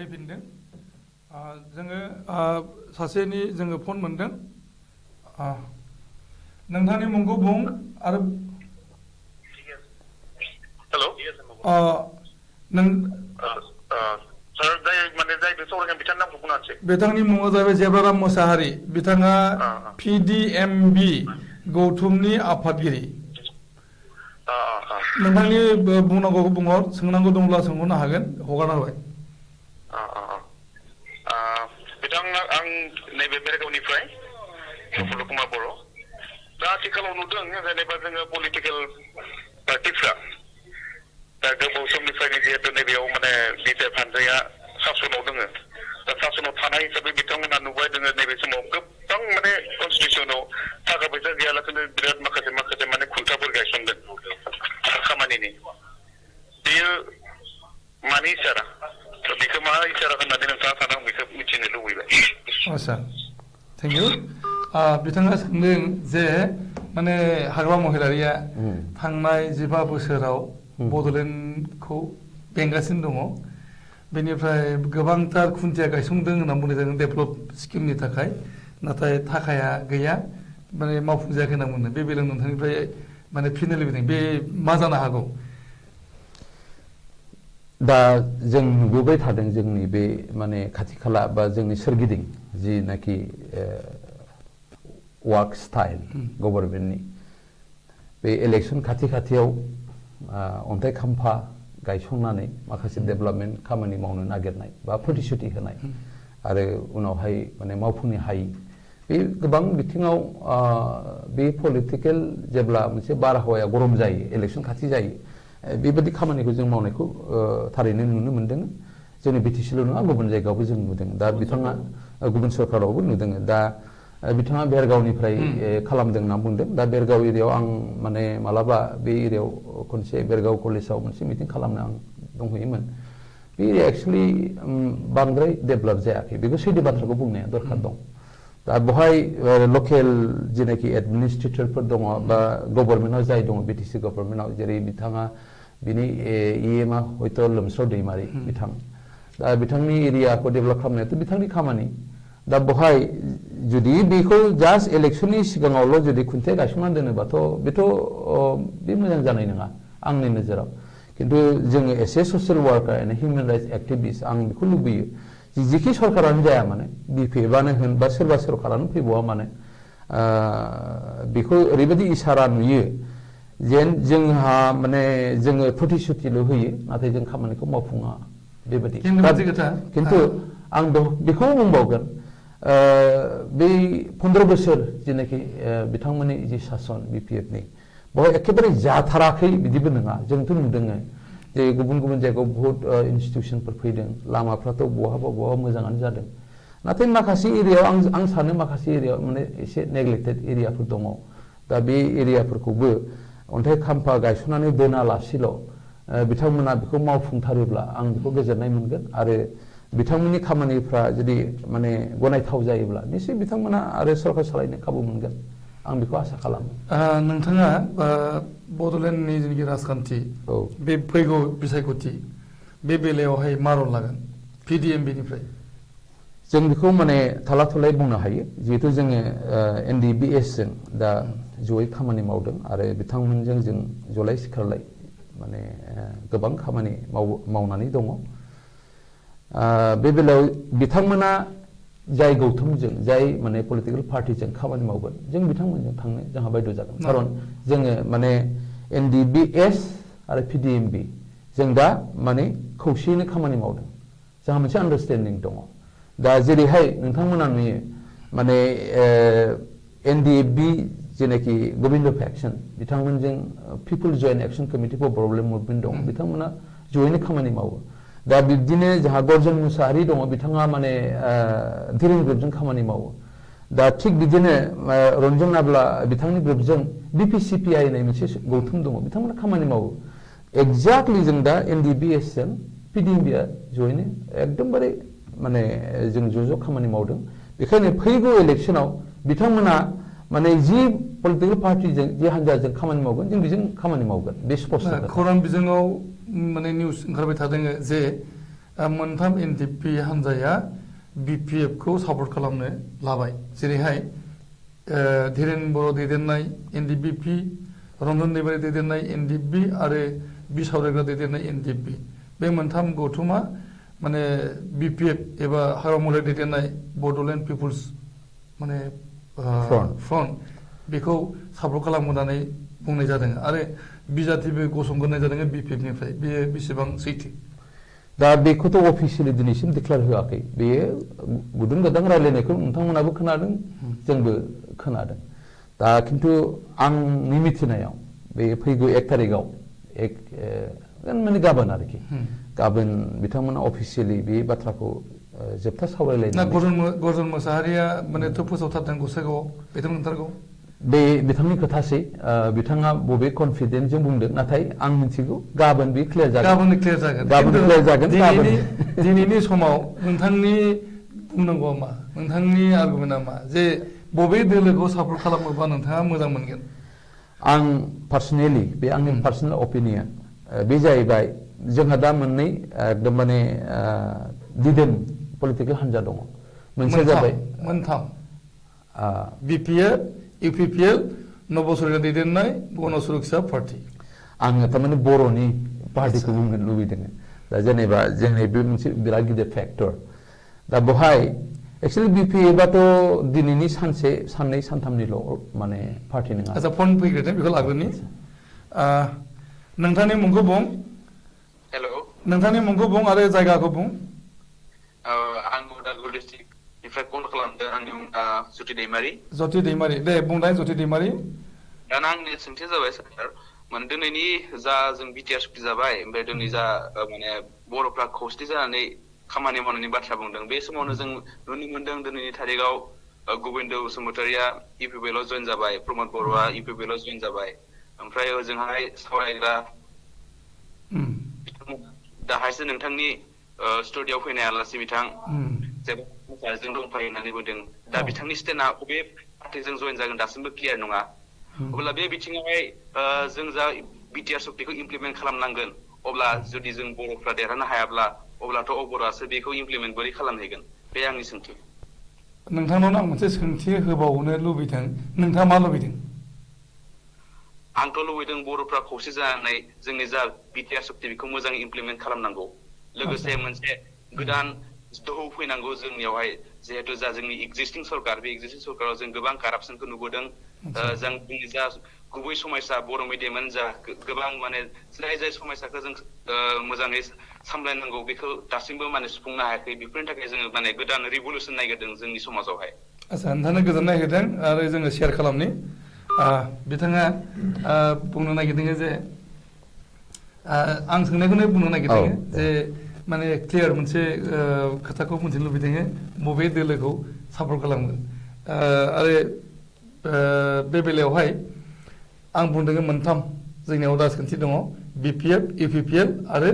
फैफिनदों जोङो सासेनि जोङो फन मोनदों नोंथांनि मुंखौ बुं आरो हेल' नों सार जाय माने जाय बे सावरायगोन बिथांनि नामखौ बुंनानैसै बिथांनि मुङा जाबाय जेब्रा राम मुसाहारि बिथाङा PDMB गौथुमनि आफादगिरि नोंथांनि बुंनांगौखौ बुंहर सोंनांगौ दंब्ला सोंहरनो हागोन हगारना होबाय बिथां आं नैबे बेरगावनिफ्राय प्रफुल्ल कुमार बर' दा आथिखालाव नुदों जेनेबा जोङो पलिटिकेल पार्टिफ्रा दा गोबाव समनिफ्रायनो जिहेतु नैबेयाव माने बिटिआर हानजाया सासनाव दङ दा सासनाव थानाय हिसाबै बिथांमोना नुबाय दोङो नैबे समाव गोबां माने कनस्टिटिउसनाव थाखा फैसा गैयालासेनो बिराद माखासे माने खुन्थाफोर गायसनदों खामानिनि बेयो मानि इसारा बेखौ मा इसारा होननानै नोंथाङा सानो आं बेखौ मिथिनो लुबैबाय आदसा थेंक इउ बिथाङा सोंदों जे माने हाग्रा महिलारिया थांनाय 15 बोसोराव बड'लेण्डखौ बेंगासिनो दङ बेनिफ्राय गोबांथार खुन्थिया गायसंदों होनना बुंनाय जादों डेभेलप स्किमनि थाखाय नाथाय थाखाया गैया माने मावफुंजायाखै होनना बुंदों बे बेलायाव नोंथांनिफ्राय माने फिननाय लुबैदों बे मा जानो हागौ दा जों नुबोबाय थादों जोंनि बे माने खाथि खाला बा जोंनि सोरगिदिं जिनाखि वार्क स्टाइल गभर्नमेन्टनि बे इलेक्सन खाथियाव अन्थाइ खाम्फा गायसंनानै माखासे डेभेलपमेन्ट खामानि मावनो नागिरनाय बा प्रतिश्रुति होनाय आरो उनावहाय माने मावफुंनो हायि बे गोबां बिथिङाव बे पलिटिकेल जेब्ला मोनसे बारहावाया गरम जायो इलेक्सन खाथि जायो बेबायदि खामानिखौ जों मावनायखौ थारैनो नुनो मोन्दों जोंनि बिटिसिल' नङा गुबुन जायगायावबो जों नुदों दा बिथाङा गुबुन सरकारावबो नुदों दा बिथाङा बेरगावनिफ्राय खालामदों होनना बुंदों दा बेरगाव एरियायाव आं माने मालाबा बे एरियायाव खनसे बेरगाव कलेजाव मोनसे मिटिं खालामनो आं दंहैयोमोन बे एरिया एक्सुवेलि बांद्राय डेभेलप जायाखै बेखौ सैथो बाथ्राखौ बुंनाया दरखार दं दा बेवहाय लकेल जेनाखि एडमिनिस्ट्रेटरफोर दङ बा गभर्नमेन्टआव जाय दङ बिटिसि गभर्नमेन्टआव जेरै बिथाङा बिनि EMआ हयथ' लोमस्राव दैमारि बिथां दा बिथांनि एरियाखौ डेभेलप खालामनायाथ' बिथांनि खामानि दा बेवहाय जुदि बेखौ जास्ट इलेक्सननि सिगाङावल' जुदि खुन्थिया गायसंनानै दोनोबाथ' बेथ' बे मोजां जानाय नङा आंनि नोजोराव खिन्थु जोङो एसे social worker and human rights activist आं बेखौ लुबैयो जिखि सरकारानो जाया माने बिपिएफआनो होन बा सोरबा सरकारानो फैबावा माने बेखौ ओरैबायदि इसारा नुयो जेन जोंहा माने जोङो प्रतिश्रुतिल' होयो नाथाय जों खामानिखौ मावफुङा बेबायदि खिन्थु आं बेखौ बुंबावगोन बे 15 बोसोर जेनाखि बिथांमोननि जि सासन बिपिएफनि बेवहाय एखेबारे जाथाराखै बिदिबो नङा जोंथ' नुदों जे गुबुन जायगायाव बहुत इनस्टिटिउसनफोर फैदों लामाफ्राथ' बहाबा मोजाङानो जादों नाथाय माखासे एरियायाव आं सानो माखासे एरियायाव माने एसे नेग्लेक्टेड एरियाफोर दङ दा बे एरियाफोरखौबो अन्थाइ खाम्फा गायसननानै दोनालासेल' बिथांमोना बेखौ मावफुंथारोब्ला आं बेखौ गोजोननाय मोनगोन आरो बिथांमोननि खामानिफ्रा जुदि माने गनायथाव जायोब्ला निश्चय बिथांमोना आरो सरकार सालायनो खाबु मोनगोन आं बेखौ आसा खालामो नोंथाङा बड'लेण्डनि जेनाखि राजखान्थि बे फैगौ बिसायख'थि बे बेलायावहाय मा रल लागोन PDMBनिफ्राय जों बेखौ माने थाला थुलाय बुंनो हायो जिहेतु जोङो NDBSजों दा जयै खामानि मावदों आरो बिथांमोनजों जों जलाय सिखारलाय माने गोबां खामानि मावनानै दङ बे बेलायाव बिथांमोना जाय गौथुमजों जाय माने पलिटिकेल पार्टिजों खामानि मावगोन जों बिथांमोनजों थांनो जोंहा बायद' जागोन खारन जोङो माने NDBS आरो PDMB जों दा माने खौसेयैनो खामानि मावदों जोंहा मोनसे आन्डारस्टेन्डिं दङ दा जेरैहाय नोंथांमोना नुयो माने NDB जेनाखि गबिन्द फेक्सन बिथांमोनजों people joint action committee for problem movement दं बिथांमोना जयैनो खामानि मावो दा बिब्दिनो जोंहा गर्जन मुसाहारि दङ बिथाङा माने धिरेन ग्रुपजों खामानि मावो दा थिग बिदिनो रन्जन नाब्ला बिथांनि ग्रुपजों BPCPI होननाय मोनसे गौथुम दङ बिथांमोना खामानि मावो एक्जेक्टलि जों दा NDBS जों PDMBआ जयैनो एकदमबारे माने जों ज' खामानि मावदों बेखायनो फैगौ इलेक्सनाव बिथांमोना माने जि पलिटिकेल पार्टिजों जि हान्जाजों खामानि मावगोन जों बेजों खामानि मावगोन बे स्पष्ट खौरां बिजोङाव माने निउस ओंखारबाय थादों जे मोनथाम NDP हान्जाया BPF खौ सापर्ट खालामनो लाबाय जेरैहाय धीरेन बर' दैदेननाय एनडिपिपि रन्जन दैमारि दैदेननाय एनडिपि आरो बि सावरायग्रा दैदेननाय एनडिपि बे मोनथाम गौथुमा माने बिपिएफ एबा हाग्रामा महिलारि दैदेननाय बड'लेण्ड पिपुल्स माने फ्रन्ट बेखौ सापर्ट खालामहोनानै बुंनाय जादों आरो बिजाथिबो गसंग्रोनाय जादों बिपिएफनिफ्राय बेयो बेसेबां सैथो दा बेखौथ' अफिसियेलि दिनैसिम डिक्लेयार होआखै बेयो गुदुं गोदां रायलायनायखौ नोंथांमोनाबो खोनादों जोंबो खोनादों दा खिन्थु आंनि मिथिनायाव बे फैगौ 1 थारिखआव माने गाबोन आरोखि गाबोन बिथांमोना अफिसियेलि बे बाथ्राखौ जोबथा सावरायलायनानै गरजन मोसाहारिया माने थ' फोसावथारदों गसाइगावआव बेथ' नंथारगौ बे बिथांनि खोथासै बिथाङा बबे कनफिडेन्सजों बुंदों नाथाय आं मिथिगौ गाबोन बे क्लियार जागोन दिनैनि समाव नोंथांनि बुंनांगौआ मा नोंथांनि आर्गुमेन्टआ मा जे बबे दोलोखौ सापर्ट खालामोबा नोंथाङा मोजां मोनगोन आं पार्सनेलि बे आंनि पार्सनेल अपिनियन बे जाहैबाय जोंहा दा मोननै एकदम माने दिदोम पलिटिकेल हान्जा दङ मोनसे जाबाय मोनथाम बिपिएफ इउपिपिएल नबसरकार दैदेननाय गण सुरक्षा पार्टी आङो थारमाने बर'नि पार्टिखौ बुंनो लुबैदों दा जेनेबा जोंनि बे मोनसे बिराद गिदिर फेक्टर दा बेवहाय एक्चुअलि बिपिएफआथ' दिनैनि सानसे साननै सानथामनिल' माने पार्टी नङा आচ্ছা फन फैग्रोदों बेखौ लाग्रोनि नोंथांनि मुंखौ बुं हेल' नोंथांनि मुंखौ बुं आरो जायगाखौ बुं आं उदालगुरि डिस्ट्रिक्टनिफ्राय कल खालामदों आंनि मुङा ज्योति दैमारि दे बुंनाय ज्योति दैमारि दाना आंनि सोंथिया जाबाय सार माने दिनैनि जा जों बिटिआर सुक्ति जाबाय ओमफ्राय दिनै जा माने बर'फ्रा खौसेथि जानानै खामानि मावनायनि बाथ्रा बुंदों बे समावनो जों नुनो मोनदों दिनैनि थारिखआव गोविन्द बसुमतारिया इउपिपिएलआव जइन जाबाय प्रमद बर'आ इउपिपिएलआव जइन जाबाय ओमफ्राय ओजोंहाय सावरायग्रा दाहायसो नोंथांनि स्टुडिअ'आव फैनाय आलासि बिथां जेब्रा जों दंफायो होननानै बुंदों दा बिथांनि स्टेन्डआ बबे पार्टिजों जइन जागोन दासिमबो क्लियार नङा अब्ला बे बिथिङावहाय जों जा बिटिआर सुक्तिखौ इमप्लिमेन्ट खालामनांगोन अब्ला जुदि जों बर'फ्रा देरहानो हायाब्ला अब्लाथ' अबरासो बेखौ इमप्लिमेन्ट बोरै खालामहैगोन बे आंनि सोंथि नोंथांनाव आं मोनसे सोंथि होबावनो लुबैदों नोंथाङा मा लुबैदों आंथ' लुबैदों बर'फ्रा खौसे जानानै जोंनि जा बिटिआर सुक्ति बेखौ मोजाङै इमप्लिमेन्ट खालामनांगौ लोगोसे मोनसे गोदान दोहौ फैनांगौ जोंनियावहाय जिहेतु जा जोंनि एक्जिस्टिं सरकार बे एक्जिस्टिं सरकाराव जों गोबां कारापसनखौ नुबोदों जोंनि जा गुबै समस्या बर' मिडियामानो जा गोबां माने जाय समस्याखौ जों मोजाङै सामलायनांगौ बेखौ दासिमबो माने सुफुंनो हायाखै बेफोरनि थाखाय जोङो माने गोदान रिभलिउसन नागिरदों जोंनि समाजावहाय आচ্ছা नोंथांनो गोजोननाय होदों आरो जोङो शेयार खालामनि बिथाङा बुंनो नागिरदों जे आं सोंनायखौनो बुंनो नागिरदों जे माने क्लियार मोनसे खोथाखौ मिथिनो लुबैदों बबे दोलोखौ सापर्ट खालामगोन आरो बे बेलायावहाय आं बुंदों मोनथाम जोंनियाव राजखान्थि दङ बिपिएफ इउपिपिएल आरो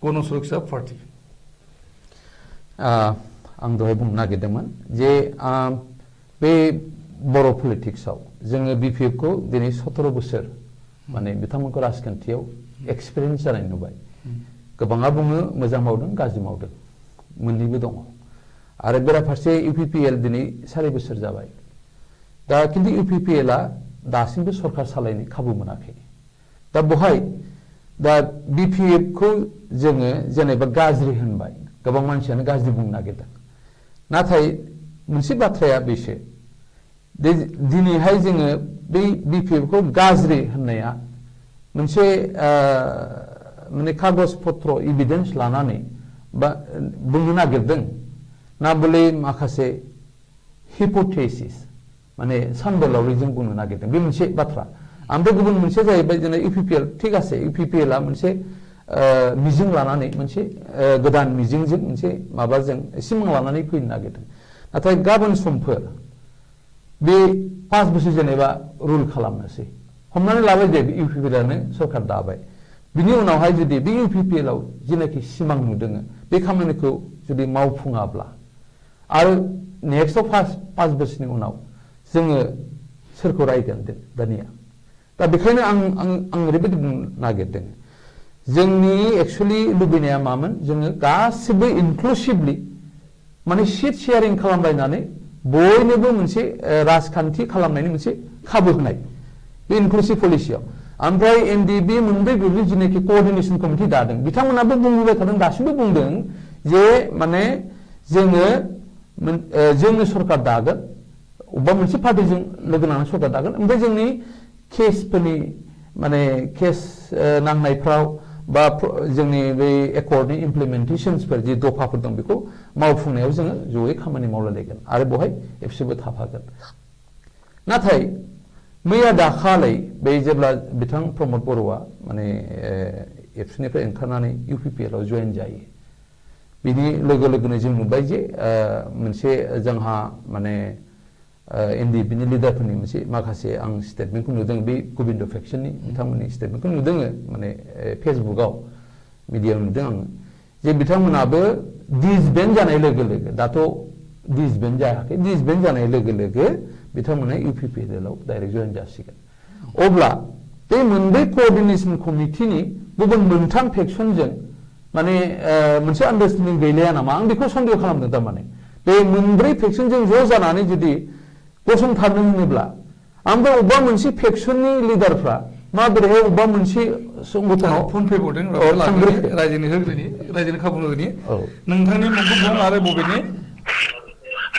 गण सुरक्षा पार्टी आं दहाय बुंनो नागिरदोंमोन जे बे बर' पलिटिक्सआव जोङो बिपिएफखौ दिनै 17 बोसोर माने बिथांमोनखौ राजखान्थियाव एक्सपिरियेन्स जानाय नुबाय गोबाङा बुङो मोजां मावदों गाज्रि मावदों मोननैबो दङ आरो बेराफारसे इउपिपिएल दिनै 4 बोसोर जाबाय दा खिन्थु इउपिपिएलआ दासिमबो सरकार सालायनो खाबु मोनाखै दा बेवहाय दा बिपिएफखौ जोङो जेनेबा गाज्रि होनबाय गोबां मानसियानो गाज्रि बुंनो नागिरदों नाथाय मोनसे बाथ्राया बेसो दिनैहाय जोङो बै बिपिएफखौ गाज्रि होननाया मोनसे माने कागज पत्र एभिडेन्स लानानै बा बुंनो नागिरदों ना बले माखासे हिपोथेसिस माने सानबोलावरिजों बुंनो नागिरदों बे मोनसे बाथ्रा ओमफ्राय गुबुन मोनसे जाहैबाय जोंना इउपिपिएल थिग আছে इउपिपिएलआ मोनसे मिजिं लानानै मोनसे गोदान मिजिंजों मोनसे माबाजों सिमां लानानै फैनो नागिरदों नाथाय गाबोन समफोर बे 5 बोसोर जेनेबा रुल खालामनोसै हमनानै लाबाय जे इउपिपिएलआनो सरकार दाबाय बिनि उनावहाय जुदि बे इउपिपिएलआव जेनाखि सिमां नुदों बे खामानिखौ जुदि मावफुङाब्ला आरो नेक्स्टआव 5 बोसोरनि उनाव जोङो सोरखौ रायगोन दानिया दा बेखायनो आं ओरैबायदि बुंनो नागिरदों जोंनि एक्चुअलि लुबैनाया मामोन जोङो गासिबो इनक्लुसिभलि माने सिट शेयारिं खालामलायनानै बयनोबो मोनसे राजखान्थि खालामनायनि मोनसे खाबु होनाय बे इनक्लुसिभ पलिसियाव ओमफ्राय एनडिबि मोनब्रै ग्रुपनि जिनाखि कोअर्डिनेशन कमिटि दादों बिथांमोनाबो बुंबाय थादों दासिमबो बुंदों जे माने जोंनो सरकार दागोन अबेबा मोनसे पार्टिजों लोगो नांनानै सरकार दागोन ओमफ्राय जोंनि केसफोरनि माने केस नांनायफ्राव बा जोंनि बे एकर्डनि इमप्लिमेन्टेशन्सफोर जि दफाफोर दं बेखौ मावफुंनायाव जोङो जयै खामानि मावलायलायगोन आरो बेवहाय एबसुबो थाफागोन नाथाय मैया दाखालै बे जेब्ला बिथां प्रमद बर'आ माने एबसुनिफ्राय ओंखारनानै इउपिपिएलआव जयेन जायो बिनि लोगो लोगोनो जों नुबाय जे मोनसे जोंहा माने एनडिपिनि लिडारफोरनि मोनसे माखासे आं स्टेटमेन्टखौ नुदों बे गोबिन्द फेक्सननि बिथांमोननि स्टेटमेन्टखौ नुदों माने फेसबुकआव मिडियायाव नुदों आङो जे बिथांमोनाबो डिसबेन्ड जानाय लोगो लोगो दाथ' डिसबेन्ड जायाखै डिसबेन्ड जानाय लोगो लोगो बिथांमोना इउपिपिएलआव डाइरेक्ट जयेन जासिगोन अब्ला बे मोनब्रै कोअर्डिनेशन कमिटिनि गुबुन मोनथाम फेक्सनजों माने मोनसे आन्डारस्टेन्डिं गैलाया नामा आं बेखौ सन्देह खालामदों थारमाने बे मोनब्रै फेक्सनजों ज' जानानै जुदि गसंथारनो होनोब्ला ओमफ्राय अबेबा मोनसे फेक्सननि लिडारफ्रा माबोरैहाय अबेबा मोनसे संगठनाव फन फैबावदों रायजोनि खाबु होग्रोनि नोंथांनि मुंखौ बुं आरो बबेनि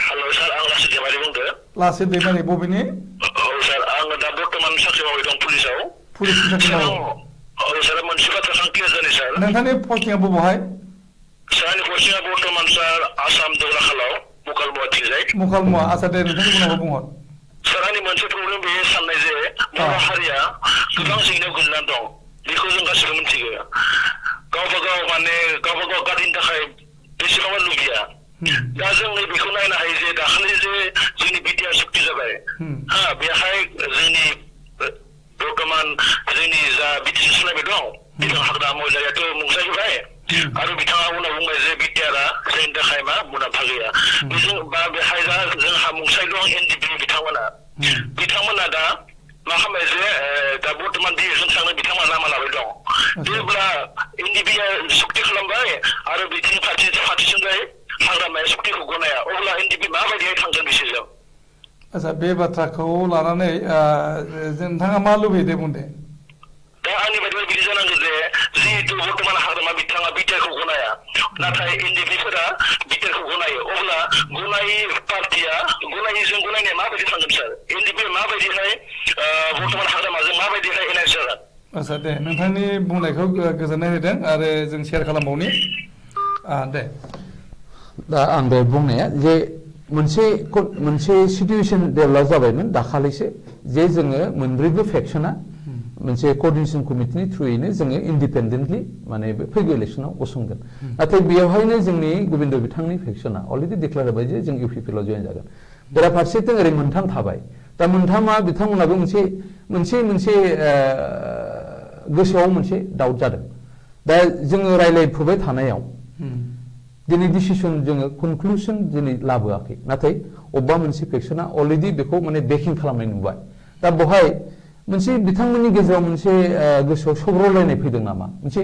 हेल' सार आं लासै दैमारि बुंदो लासै दैमारि बबेनि औ सार आङो दा बर्तमान साख्रि मावबाय दं पुलिसाव पुलिसनि साख्रि मावो औ सार मोनसे बाथ्रा क्लियार जानाय सार नोंथांनि पस्टिंआ बबेहाय सार आंनि पस्टिंआ बर्तमान सार आसाम दोगलाखालाव मुखालमुवाथिंजाय मुखालमुवा आচ্ছা दे नोंथांनि गुनाखौ बुंहर सार आंनि मोनसे प्रब्लेम बे साननाय जे बर' हारिया गोबां जेंनायाव गोलैनानै दं बेखौ जों गासिबो मिथिगौ गावबा गाव गादिनि थाखाय बेसेबांबा लुबैया दा जों बेखौ नायनो हायो जे दाखालि जे जोंनि बिटिआर सुक्ति जाबाय बेहाय जोंनि बर्तमान जोंनि जा बिटिसि सालायबाय दं बिथां हाग्रा महिलायाथ' मुंसाइ होबाय आरो बिथाङा उनाव बुंबाय जे बिटिआरआ जोंनि थाखाय मा मुलाम्फा गैया बेजों बा बेहाय दा जोंहा मुंसाइ दं एनडिपि बिथांमोना दा मा खालामबाय जे दा बर्तमान डिएसजों थांनो बिथांमोना लामा लाबाय दं जेब्ला एनडिपिआ सुक्ति खालामबाय आरो बिथिं फारसेथिंजाय हाग्रामाया सुक्तिखौ गनाया अब्ला एनडिपि माबायदिहाय थांगोन बिसोरजों आচ্ছা बे बाथ्राखौ लानानै नोंथाङा मा लुबैयो दे बुं दे दा आंनि बायदिब्ला बिदि जानांगोन जे जिहेतु बर्तमान हाग्रामा बिथाङा बिटिआरखौ गनाया नाथाय एनडिपिफोरा बिटिआरखौ गनायो अब्ला गनायै पार्टिया गनायनाया माबायदि थांगोन सार एनडिपि माबायदिहाय बर्तमान हाग्रामाजों माबायदिहाय एलायन्स जागोन आচ্ছা दे नोंथांनि बुंनायखौ गोजोननाय होदों आरो जों शेयार खालामबावनि दे दा आं बे बुंनाया जे मोनसे सिटुएसन डेभेलप जाबायमोन दाखालिसो जे जोङो मोनब्रैबो फेक्सना मोनसे कोअर्डिनेशन कमिटिनि थ्रुयैनो जोङो इन्डिपेन्डेन्टलि माने बे फैगौ इलेक्सनाव गसंगोन नाथाय बेयावहायनो जोंनि गोबिन्द बिथांनि फेक्सना अलरेडि डिक्लेयार जाबाय जे जों इउपिपिएलआव जयेन जागोन बेराफारसेथिं ओरै मोनथाम थाबाय दा मोनथामा बिथांमोनाबो मोनसे गोसोआव मोनसे डाउट जादों दा जोङो रायलायफुबाय थानायाव दिनै डिसिसन जोङो कनक्लुसन दिनै लाबोआखै नाथाय अबेबा मोनसे फेक्सना अलरेडि बेखौ माने बेकिं खालामनाय नुबाय दा बेवहाय मोनसे बिथांमोननि गेजेराव मोनसे गोसोआव सौग्रावलायनाय फैदों नामा मोनसे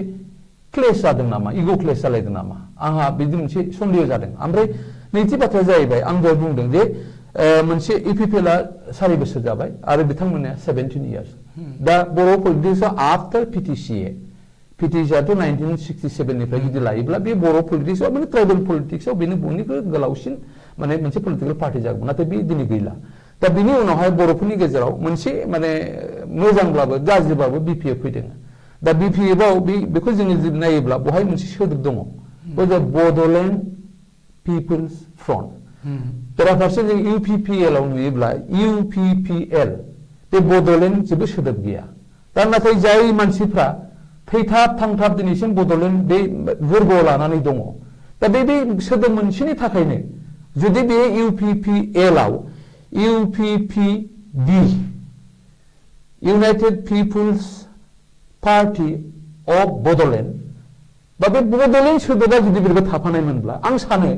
क्लेश जादों नामा इग' क्लेश जालायदों नामा आंहा बिदि मोनसे सन्देह जादों ओमफ्राय नैथि बाथ्राया जाहैबाय आं दहाय बुंदों जे मोनसे इउपिपिएलआ 4 बोसोर जाबाय आरो बिथांमोनहा 17 इयार्स दा बर' पलिटिक्सआव आफ्टार पिटिसिआथ' 1967 निफ्राय जुदि लायोब्ला बे बर' पलिटिक्सआव माने ट्राइबेल पलिटिक्सआव बेनो बयनिख्रुइ गोलावसिन माने मोनसे पलिटिकेल पार्टि जागौमोन नाथाय बे दिनै गैला दा बिनि उनावहाय बर'फोरनि गेजेराव मोनसे माने मोजांब्लाबो गाज्रिब्लाबो बिपिएफ फैदों दा बिपिएफआव बेखौ जोङो जुदि नायोब्ला बेवहाय मोनसे सोदोब दङ बड'लेण्ड पिपल्स फ्रन्ट बेराफारसे जों इउपिपिएलआव नुयोब्ला इउपिपिएल बे बड'लेण्ड जेबो सोदोब गैया दा नाथाय जाय मानसिफ्रा थैथाब थांथाब दिनैसिम बड'लेण्ड बे बर्गआव लानानै दङ दा बे सोदोब मोनसेनि थाखायनो जुदि बे इउपिपिएलआव UPPB united people's party of Bodoland बा बे बड'लेण्ड सोदोबा जुदि बेखौ थाफानायमोनब्ला आं सानो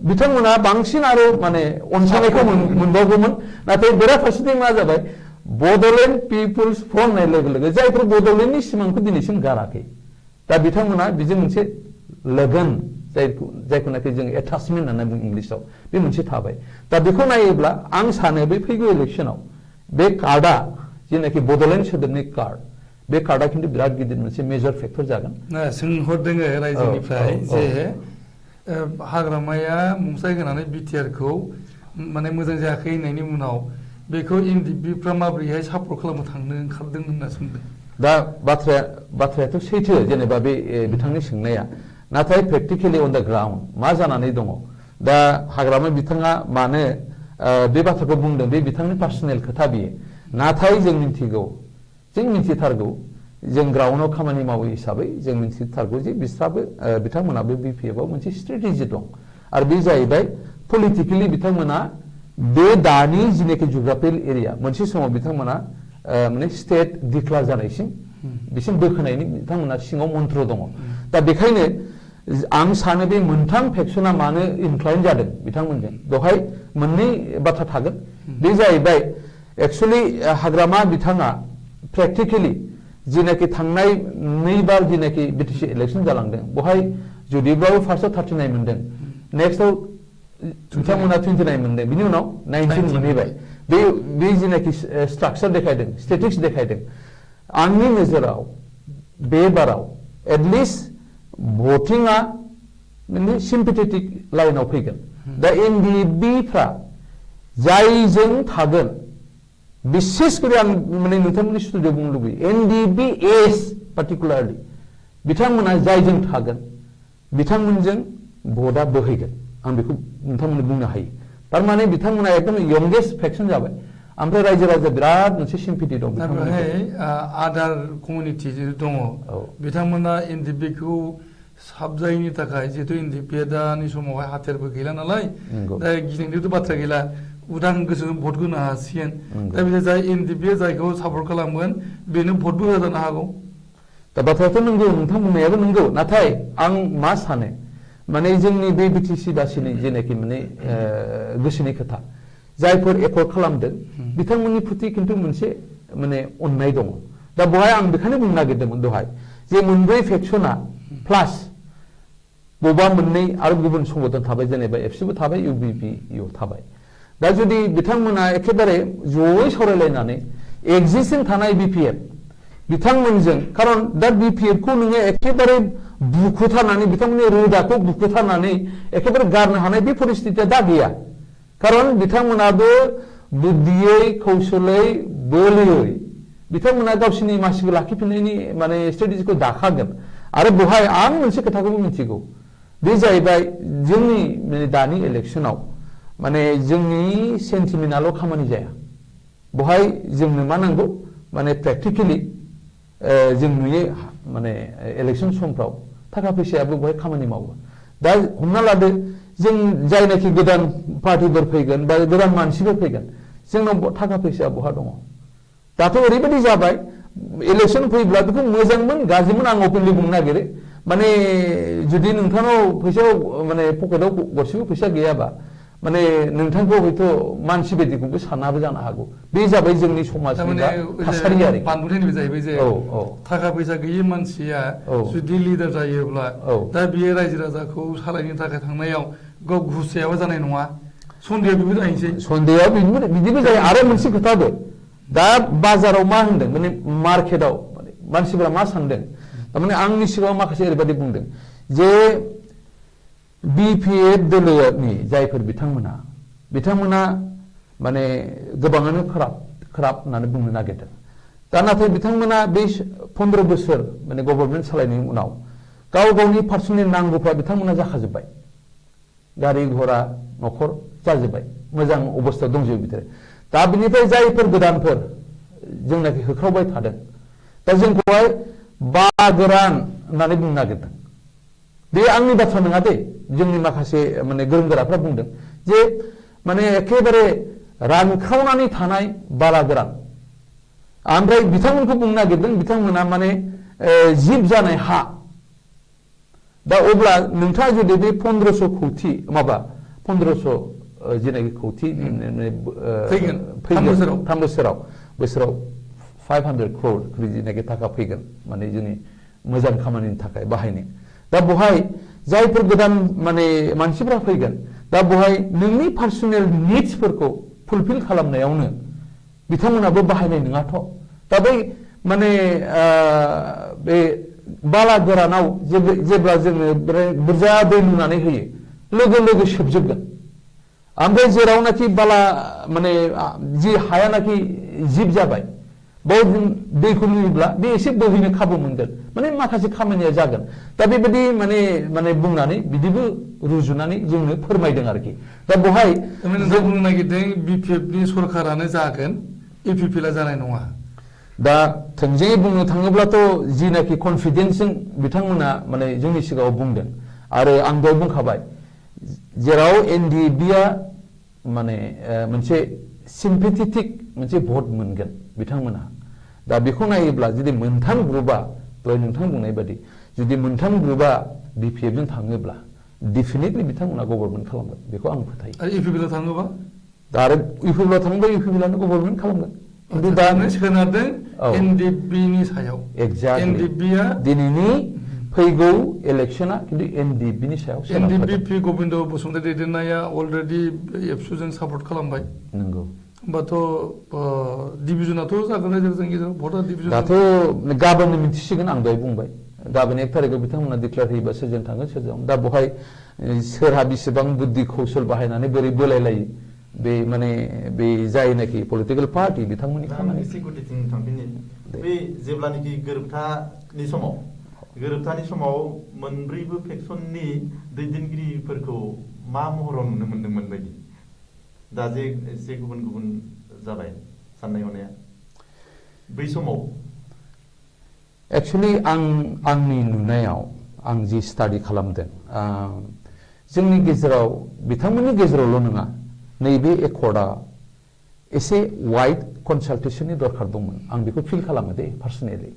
बिथांमोना बांसिन आरो माने अनसायनायखौ मोनबावगौमोन नाथाय बेराफारसेथिं मा जाबाय बड'लेण्ड पिपुल्स फ्रन्ट होननाय लोगो लोगो जायफोर बड'लेण्डनि सिमांखौ दिनैसिम गाराखै दा बिथांमोना बेजों मोनसे लगन जायखौनाखि जों एटाचमेन्ट होनना बुङो इंलिसाव बे मोनसे थाबाय दा बेखौ नायोब्ला आं सानो बे फैगौ इलेक्सनाव बे कार्डआ जेनाखि बड'लेण्ड सोदोबनि कार्ड बे कार्डआ खिन्थु बिराद गिदिर मोनसे मेजर फेक्टर जागोन सोंहरदों रायजोनिफ्राय जे हाग्रामाया मुंसाइ होनानै बिटिआरखौ माने मोजां जायाखै होननायनि उनाव बेखौ एनडिएफबिफ्रा माबोरैहाय सापर्ट खालामनो थांनो ओंखारदों होनना सोंदों दा बाथ्रायाथ' सैथो जेनेबा बे बिथांनि सोंनाया नाथाय प्रेक्टिकेलि अन द ग्राउन्ड मा जानानै दङ दा हाग्रामा बिथाङा मानो बे बाथ्राखौ बुंदों बे बिथांनि पार्सनेल खोथा बियो नाथाय जों मिथिथारगौ जों ग्राउन्डआव खामानि मावो हिसाबै जों मिथिथारगौ जे बिथांमोनाबो बिपिएफआव मोनसे स्ट्रेटेजि दं आरो बे जाहैबाय पलिटिकेलि बिथांमोना बे दानि जिनाखि जिअग्राफिकेल एरिया मोनसे समाव बिथांमोना माने स्टेट डिक्लेयार जानायसिम बिसिम बोखोनायनि बिथांमोना सिङाव मन्त्र दङ दा बेखायनो आं सानो बे मोनथाम फेक्सना मानो इनक्लाइन जादों बिथांमोनजों बेवहाय मोननै बाथ्रा थागोन बे जाहैबाय एक्सुअलि हाग्रामा बिथाङा प्रेक्टिकेलि जिनाखि थांनाय 2 बार जिनाखि बिटिसि इलेक्सन जालांदों बेवहाय जुदिब्लाबो फार्स्टआव 39 मोनदों नेक्स्टआव बिथांमोना 29 मोनदों बिनि उनाव 19 मोनहैबाय बे जिनाखि स्ट्राक्चार देखायदों स्टेटिक्स देखायदों आंनि नोजोराव बे बाराव एटलिस्ट भटिंआ माने सिम्पेथेटिक लाइनाव फैगोन दा एनडिएफबिफ्रा जायजों थागोन बिसेस करि आं माने नोंथांमोननि स्टुडिअ बुंनो लुबैयो एनडिएफबि एस पार्टिकुलारलि बिथांमोना जायजों थागोन बिथांमोनजों भटआ बोहैगोन आं बेखौ नोंथांमोननो बुंनो हायो थारमाने बिथांमोना एकदम यंगेस्ट फेक्सन जाबाय ओमफ्राय रायजो राजा बिराद मोनसे सिम्पेथि दं आदार कमिउनिटि दङ बिथांमोना एनडिएफबिखौ साबजायैनि थाखाय जिहेतु एनडिएफबिया दानि समावहाय हाथियारबो गैला नालाय दा गिनांगौथ' बाथ्रा गैला उदां गोसोजों भट होनो हासिगोन दा बिदिनो जाय एनडिएफबिया जायखौ सापर्ट खालामगोन बेनो भटबो होआ जानो हागौ दा बाथ्रायाथ' नंगौ नोंथां बुंनायाबो नंगौ नाथाय आं मा सानो माने जोंनि बे बिटिसि बासिनि जेनाखि माने गोसोनि खोथा जायफोर एकर्ड खालामदों बिथांमोननि प्रति खिन्थु मोनसे माने अननाय दङ दा बेवहाय आं बेखायनो बुंनो नागिरदोंमोन दहाय जे मोनब्रै फेक्सना प्लास बबेबा मोननै आरो गुबुन संगठन थाबाय जेनेबा एफसिबो थाबाय इउबिपिइउ थाबाय दा जुदि बिथांमोना एखेबारे जयै सावरायलायनानै एक्जिस्टिं थानाय बिपिएफ बिथांमोनजों खारन दा बिपिएफखौ नोङो एखेबारे बुखोथारनानै बिथांमोननि रोदाखौ बुखोथारनानै एखेबारे गारनो हानाय बे परिस्थितिया दा गैया खारन बिथांमोनाबो बुद्धियै कौशलै बोलोयै बिथांमोना गावसोरनि मासिखौ लाखिफिननायनि माने स्ट्रेटेजिखौ दाखागोन आरो बेवहाय आं मोनसे खोथाखौबो मिथिगौ बे जाहैबाय जोंनि दानि इलेक्सनाव माने जोंनि सेन्टिमेन्टआल' खामानि जाया बेवहाय जोंनो मा नांगौ माने प्रेक्टिकेलि जों नुयो माने इलेक्सन समफ्राव थाखा फैसायाबो बेवहाय खामानि मावो दा हमना लादो जों जायनाखि गोदान पार्टिफोर फैगोन बा गोदान मानसिफोर फैगोन जोंनाव थाखा फैसाया बहा दङ दाथ' ओरैबायदि जाबाय इलेक्सन फैब्ला बेखौ मोजांमोन गाज्रिमोन आं अपेनलि बुंनो नागिरो माने जुदि नोंथांनाव फैसायाव माने पकेटाव गरसेबो फैसा गैयाबा माने नोंथांखौ हयथ' मानसि बायदिखौबो सानाबो जानो हागौ बे जाबाय जोंनि समाजनि थासारि आरो बानबुथायनिबो जाहैबाय जे थाखा फैसा गैयै मानसिया जुदि लिडार जायोब्ला दा बियो रायजो राजाखौ सालायनो थाखाय थांनायाव गाव घुसायाबो जानाय नङा सन्देहआ बेबो जाहैनोसै सन्देहआ बिदिबो जायो आरो मोनसे खोथाबो दा बाजाराव मा होनदों माने मार्केटआव मानसिफोरा मा सानदों थारमाने आंनि सिगाङाव माखासे ओरैबायदि बुंदों जे बिपिएफ दोलोनि जायफोर बिथांमोना माने गोबाङानो खराब होननानै बुंनो नागिरदों दा नाथाय बिथांमोना बे 15 बोसोर माने गभर्नमेन्ट सालायनायनि उनाव गाव गावनि पार्सनेल नांगौफ्रा बिथांमोना जाखाजोब्बाय गारि घोड़ा न'खर जाजोब्बाय मोजां अबस्थायाव दंजोबो बिसोरो दा बिनिफ्राय जायफोर गोदानफोर जोंनाखि होख्रावबाय थादों दा जोंखौहाय बागोरान होननानै बुंनो नागिरदों बे आंनि बाथ्रा नङा दे जोंनि माखासे माने गोरों गोराफ्रा बुंदों जे माने एखेबारे रानख्रावनानै थानाय बाला गोरान ओमफ्राय बिथांमोनखौ बुंनो नागिरदों बिथांमोना माने जिब जानाय हा दा अब्ला नोंथाङा जुदि बे 1500 कौटि माबा 1500 जेनाखि कौटि फैगोन 3 बोसोराव 500 crore जेनाखि थाखा फैगोन माने जोंनि मोजां खामानिनि थाखाय बाहायनो दा बेवहाय जायफोर गोदान माने मानसिफ्रा फैगोन दा बहाय नोंनि पार्सनेल निड्सफोरखौ फुलफिल खालामनायावनो बिथांमोनाबो बाहायनाय नङाथ' दा बै माने बे बाला गोरानाव जेब्ला जोङो बुरजा दै लुनानै होयो लोगो लोगो सोबजोबगोन ओमफ्राय जेरावनाखि बाला माने जि हायानाखि जिब जाबाय बाव जों दैखौ लुयोब्ला बे एसे बोहैनो खाबु मोनगोन माने माखासे खामानिया जागोन दा बेबायदि माने बुंनानै बिदिबो रुजुनानै जोंनो फोरमायदों आरोखि दा बहाय जों बुंनो नागिरदों बिपिएफनि सरखारानो जागोन इउपिपिएलआ जानाय नङा दा थोंजोङै बुंनो थाङोब्लाथ' जिनाखि कनफिडेन्सजों बिथांमोना माने जोंनि सिगाङाव बुंदों आरो आं दहाय बुंखाबाय जेराव एनडिएफबिआ माने मोनसे सिम्पेथेटिक मोनसे भट मोनगोन बिथांमोना दा बेखौ नायोब्ला जुदि मोनथाम ग्रुपआ दहाय नोंथां बुंनाय बायदि जुदि मोनथाम ग्रुपआ बिपिएफजों थाङोब्ला डेफिनेटलि बिथांमोना गभर्नमेन्ट खालामगोन बेखौ आं फोथायो आरो इउपिपिएलआव थाङोबा दा आरो इउपिपिएलआव थाङोबा इउपिपिएलआनो गभर्नमेन्ट खालामगोन खिन्थु दा सोनारदों एनडिएफबिनि सायाव एक्जेक्टलि एनडिएफबिआ दिनैनि फैगौ इलेक्शना खिन्थु एनडिएफबिनि सायाव एनडिएफबि गबिन्द बसुमतारी दैदेननाया अलरेडि एबसुजों सापर्ट खालामबाय नंगौ होमबाथ' डिभिजनाथ' जागोन जोंनि गेजेराव भटा डिभिजन दाथ' गाबोननो मिथिसिगोन आं दहाय बुंबाय गाबोन 1 थारिखआव बिथांमोना डिक्लेयार होयोबा सोरजों थाङो सोरजों दा बहाय सोरहा बेसेबां बुद्धि कौशल बाहायनानै बोरै बोलायलायो बे माने बे जायनाखि पलिटिकेल पार्टी बिथांमोननि खामानि सिकिउरिटिथिं थांफिननि बे जेब्लानाखि गोरोबथानि समाव मोनब्रैबो फेक्सननि दैदेनगिरिफोरखौ मा महराव नुनो मोनदोंमोन बायदि दा जे एसे गुबुन गुबुन जाबाय साननाय हनाया बै समाव एक्चुअली आंनि नुनायाव आं जि स्टाडि खालामदों जोंनि गेजेराव बिथांमोननि गेजेरावल' नङा नैबे एकर्डआ एसे वाइड कनसाल्टेशननि दरखार दंमोन आं बेखौ फिल खालामो दे पार्सनेलि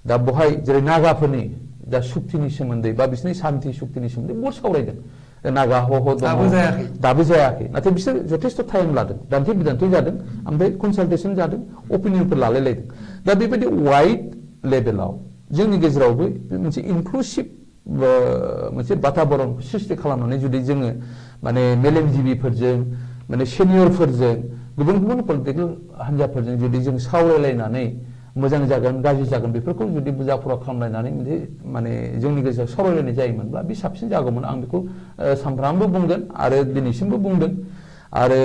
दा बहाय जेरै नागाफोरनि दा सुक्तिनि सोमोन्दै बा बिसोरनि शान्ति सुक्तिनि सोमोन्दै बहुद सावरायदों नागा दङ दाबो जायाखै नाथाय बिसोर जथेस्थ' टाइम लादों दान्थे बिदान्थे जादों ओमफ्राय कनसाल्टेसन जादों अपिनियनफोर लालायलायदों दा बेबायदि वाइड लेभेलाव जोंनि गेजेरावबो मोनसे इनक्लुसिभ मोनसे बाताबरन सृष्टि खालामनानै जुदि जोङो माने मेलेमजिबिफोरजों माने सेनियरफोरजों गुबुन गुबुन पलिटिकेल हान्जाफोरजों जुदि जों सावरायलायनानै मोजां जागोन गाज्रि जागोन बेफोरखौ जुदि बुजा फरा खालामलायनानै माने जोंनि गेजेराव सावरायलायनाय जायोमोनब्ला बे साबसिन जागौमोन आं बेखौ सानफ्रामबो बुंगोन आरो दिनैसिमबो बुंदों आरो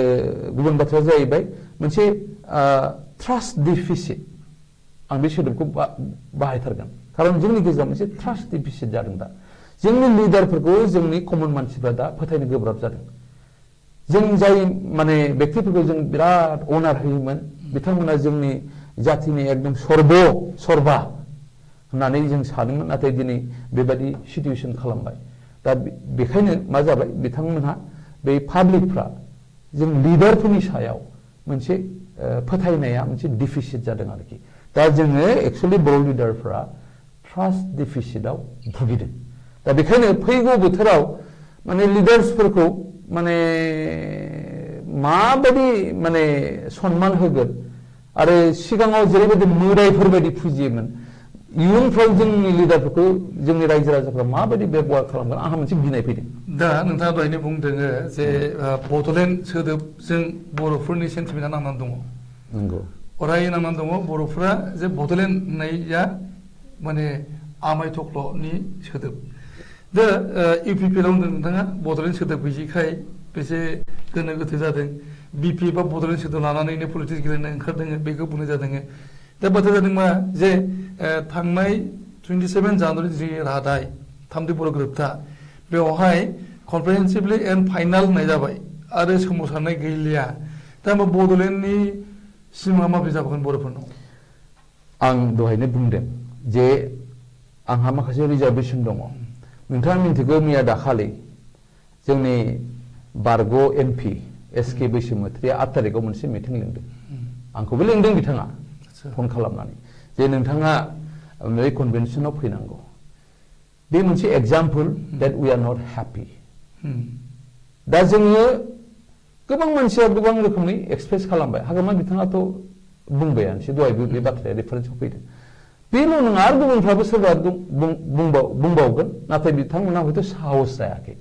गुबुन बाथ्राया जाहैबाय मोनसे ट्रास्ट डिफिसिट आं बे सोदोबखौ बाहायथारगोन खारन जोंनि गेजेराव मोनसे ट्रास्ट डिफिसिट जादों दा जोंनि लिडारफोरखौ जोंनि कमन मानसिफ्रा दा फोथायनो गोब्राब जादों जों जाय माने व्यक्तिफोरखौ जों बिराद अनार होयोमोन बिथांमोना जोंनि जातिनि एकदम सर्बा होननानै जों सानोमोन नाथाय दिनै बेबायदि सिटुएसन खालामबाय दा बेखायनो मा जाबाय बिथांमोनहा बे पाब्लिकफ्रा जों लिडारफोरनि सायाव मोनसे फोथायनाया मोनसे डिफिसिट जादों आरोखि दा जोङो एक्चुअलि बर' लिडारफ्रा ट्रास्ट डिफिसिटआव भुगिदों दा बेखायनो फैगौ बोथोराव माने लिडार्सफोरखौ माने माबायदि माने सनमान होगोन आरो सिगाङाव जेरैबायदि मोदायफोर बायदि फुजियोमोन इयुनफ्राव जोंनि लिडारफोरखौ जोंनि रायजो राजाफ्रा माबायदि बेबहार खालामगोन आंहा मोनसे गिनाय फैदों दा नोंथाङा दहायनो बुंदों जे बड'लेण्ड सोदोबजों बर'फोरनि सेन्टिमेन्टआ नांनानै दङ नंगौ अराय नांनानै दङ बर'फोरा जे बड'लेण्ड होननाया माने आमाय थख्ल'नि सोदोब दा इउपिपिएलआव होनदों नोंथाङा बड'लेण्ड सोदोब गैयिखाय बेसे गोनो गोथो जादों बिपिएफ बा बड'लेण्ड सोदोब लानानैनो पलिटिक्स गेलेनो ओंखारदों बेखौ बुंनाय जादों दा बाथ्रा जादों मा जे थांनाय 27 जानुवारि जि रादाय थामथि बर' गोरोबथा बेवहाय कमप्रिहेन्सिभलि एन्ड फाइनाल होननाय जाबाय आरो सोमावसारनाय गैलिया दा होमबा बड'लेण्डनि सिमाङा माबोरै जाबोगोन बर'फोरनाव आं दहायनो बुंदों जे आंहा माखासे रिजार्भेसन दङ नोंथाङा मिन्थिगौ मैया दाखालि जोंनि बारग' एमपि एसके बैसोमुतिया 8 थारिखआव मोनसे मिटिं लिंदों आंखौबो लिंदों बिथाङा फन खालामनानै जे नोंथाङा बे कनभेनसनाव फैनांगौ बे मोनसे example that we are not happy दा जोङो गोबां मानसिया गोबां रोखोमनि एक्सप्रेस खालामबाय हागोमा बिथाङाथ' बुंबायानोसै दहायबो बे बाथ्राया रेफारेन्सआव फैदों बेल' नङा आरो गुबुनफ्राबो सोरबा बुंबावगोन नाथाय बिथांमोना हयथ' साहस जायाखै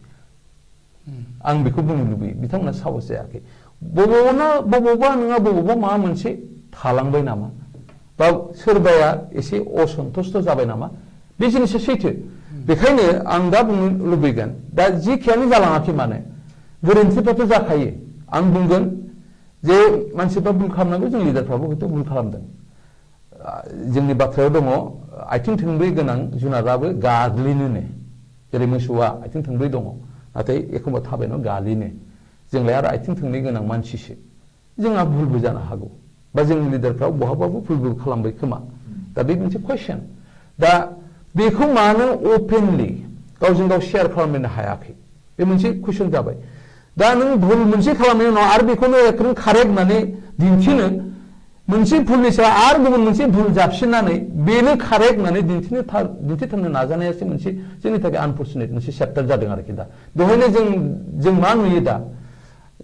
आं बेखौ बुंनो लुबैयो बिथांमोना साहस जायाखै बबावबा नङा बबावबा माबा मोनसे थालांबाय नामा बा सोरबाया एसे असन्तुष्ट जाबाय नामा बे जिनिसा सैथो बेखायनो आं दा बुंनो लुबैगोन दा जेखियानो जालाङाखै मानो गोरोन्थिफ्राथ' जाखायो आं बुंगोन जे मानसिफ्रा भुल खालामनांगौ जों लिडारफ्राबो हयथ' भुल खालामदों जोंनि बाथ्रायाव दङ आथिं थोंब्रै गोनां जुनाराबो गाग्लिनोनो जेरै मोसौआ आथिं थोंब्रै दङ नाथाय एखमबा थाबायनायाव गालिनो जोंलाय आरो आथिं थोंनै गोनां मानसिसो जोंहा भुलबो जानो हागौ बा जोंनि लिडारफ्राव बहाबाबो भुलबो खालामबाय खोमा दा बे मोनसे कुइसन दा बेखौ मानो अपेनलि गावजों गाव शेयार खालामनो हायाखै बे मोनसे कुइसन जाबाय दा नों भुल मोनसे खालामनायनि उनाव आरो बेखौनो एकदम कारेक्ट होननानै दिन्थिनो मोनसे भुलनि सायाव आरो गुबुन मोनसे भुल जाबसिननानै बेनो कारेक्ट होननानै दिन्थिथारनो नाजानायासो मोनसे जोंनि थाखाय आनफर्चुनेट मोनसे चेप्टार जादों आरोखि दा बेवहायनो जों मा नुयो दा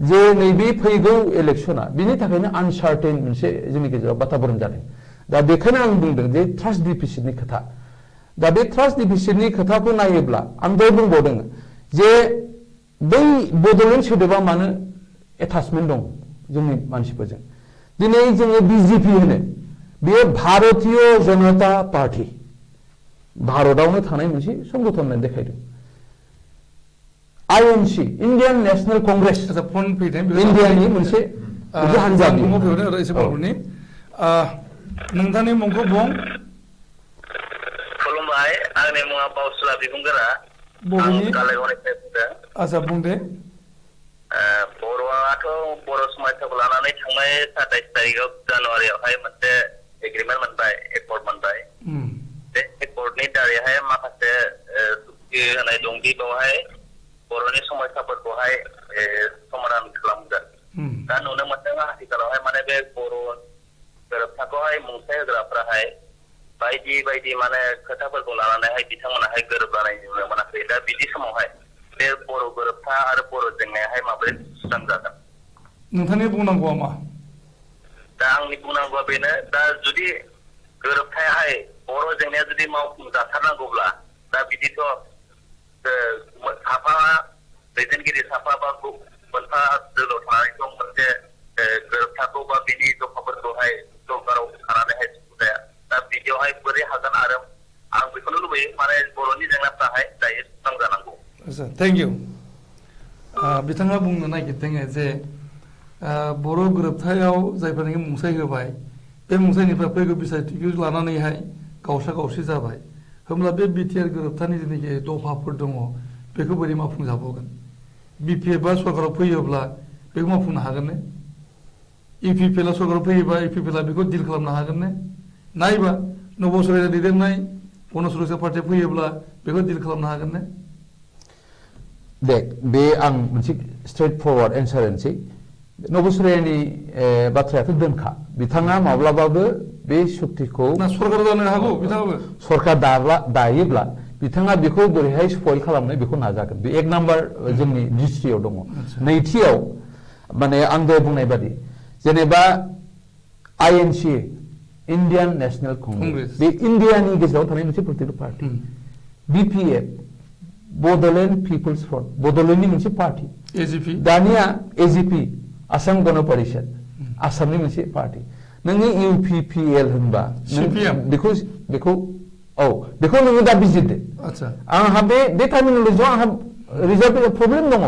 जे नैबे फैगौ इलेक्सना बिनि थाखायनो आनसार्टेन मोनसे जोंनि गेजेराव बाताबरन जादों दा बेखायनो आं बुंदों जे ट्रास्ट डिफिसिटनि खोथा दा बे ट्रास्ट डिफिसिटनि खोथाखौ नायोब्ला आं दहाय बुंबावदों जे बै बड'लेण्ड सोदोबा मानो एटाचमेन्ट दं जोंनि मानसिफोरजों दिनै जोङो बिजेपि होनो बेयो भारतीय जनता पार्टी भारतआवनो थानाय मोनसे संगठन होननानै देखायदों आईएनसी इन्डियान नेशनल कंग्रेस इन्डियानि मोनसे हान्जा नोंथांनि मुंखौ बुं खुलुमबाय आंनि मुङा बावसुला बिबुंगोरा आচ্ছা बुं दे बर'आथ' बर' समाजखौ लानानै थांनाय 27 तारिखआव जानुवारियावहाय मोनसे एग्रिमेन्ट मोनबाय एकर्ड मोनबाय बे एकर्डनि दारैहाय माखासे सुक्ति होनाय दं दि बेवहाय बर'नि समस्याफोरखौहाय समाधान खालामगोन दा नुनो मोनदों आथिखालावहाय माने बे बर' गोरोबथाखौहाय मुंसाइ होग्राफ्राहाय बायदि माने खोथाफोरखौ लानानैहाय बिथांमोनाहाय गोरोबलानाय नुनो मोनाखै दा बिदि समावहाय बे बर' गोरोबथा आरो बर' जेंनायाहाय माबोरै सुस्रांजागोन नोंथांनि बुंनांगौआ मा दा आंनि बुंनांगौआ बेनो दा जुदि गोरोबथायाहाय बर' जेंनाया जुदि मावफुंजाथारनांगौब्ला दा बिदिथ' साफा दैदेनगिरि साफा बा मोनफा दोलोआव थानानै दं मोनसे गोरोबथाखौ बा बिनि जखाफोरखौहाय सरकाराव थानानैहाय सुखुजाया दा बिदियावहाय बोरै हागोन आरो आं बेखौनो लुबैयो माने बर'नि जेंनाफ्राहाय दायो सुस्रांजानांगौ थेंक इउ बिथाङा बुंनो नागिरदों जे बर' गोरोबथायाव जायफोरनाखि मुंसाइ होबाय बे मुंसाइनिफ्राय फैगौ बिसायख'थिखौ लानानैहाय गावसा गावसि जाबाय होमब्ला बे बिटिआर गोरोबथानि जेनाखि दफाफोर दङ बेखौ बोरै मावफुंजाबावगोन बिपिएफआ सरकाराव फैयोब्ला बेखौ मावफुंनो हागोन ने इउपिपिएलआ सरकाराव फैयोबा इउपिपिएलआ बेखौ डिल खालामनो हागोन ने नायबा नबसराया दैदेननाय गण सुरक्षा पार्टिया फैयोब्ला बेखौ डिल खालामनो हागोन ने दे बे आं मोनसे स्ट्रेट फरवार्ड एन्सार होनोसै नबसरायानि बाथ्रायाथ' दोनखा बिथाङा माब्लाबाबो बे सुक्तिखौ सरकार जानो हागौ बिथाङाबो सरकार दायोब्ला बिथाङा बेखौ बोरैहाय स्पइल खालामनो बेखौ नाजागोन बे एक नाम्बार जोंनि डिस्ट्रिक्टआव दङ नैथियाव माने आं दहाय बुंनाय बादि जेनेबा आईएनसी इन्डियान नेशनेल कंग्रेस बे इन्डियानि गेजेराव थानाय मोनसे political party BPF Bodoland people's front बड'लेण्डनि मोनसे पार्टी एजिपि दानिया एजिपि आसाम गण परिषद आसामनि मोनसे पार्टी नोङो इउपिपिएल होनबा बेखौ नोङो दा बिजिरदो आंहा बे टार्मिनलजियाव आंहा रिजार्भ प्रब्लेम दङ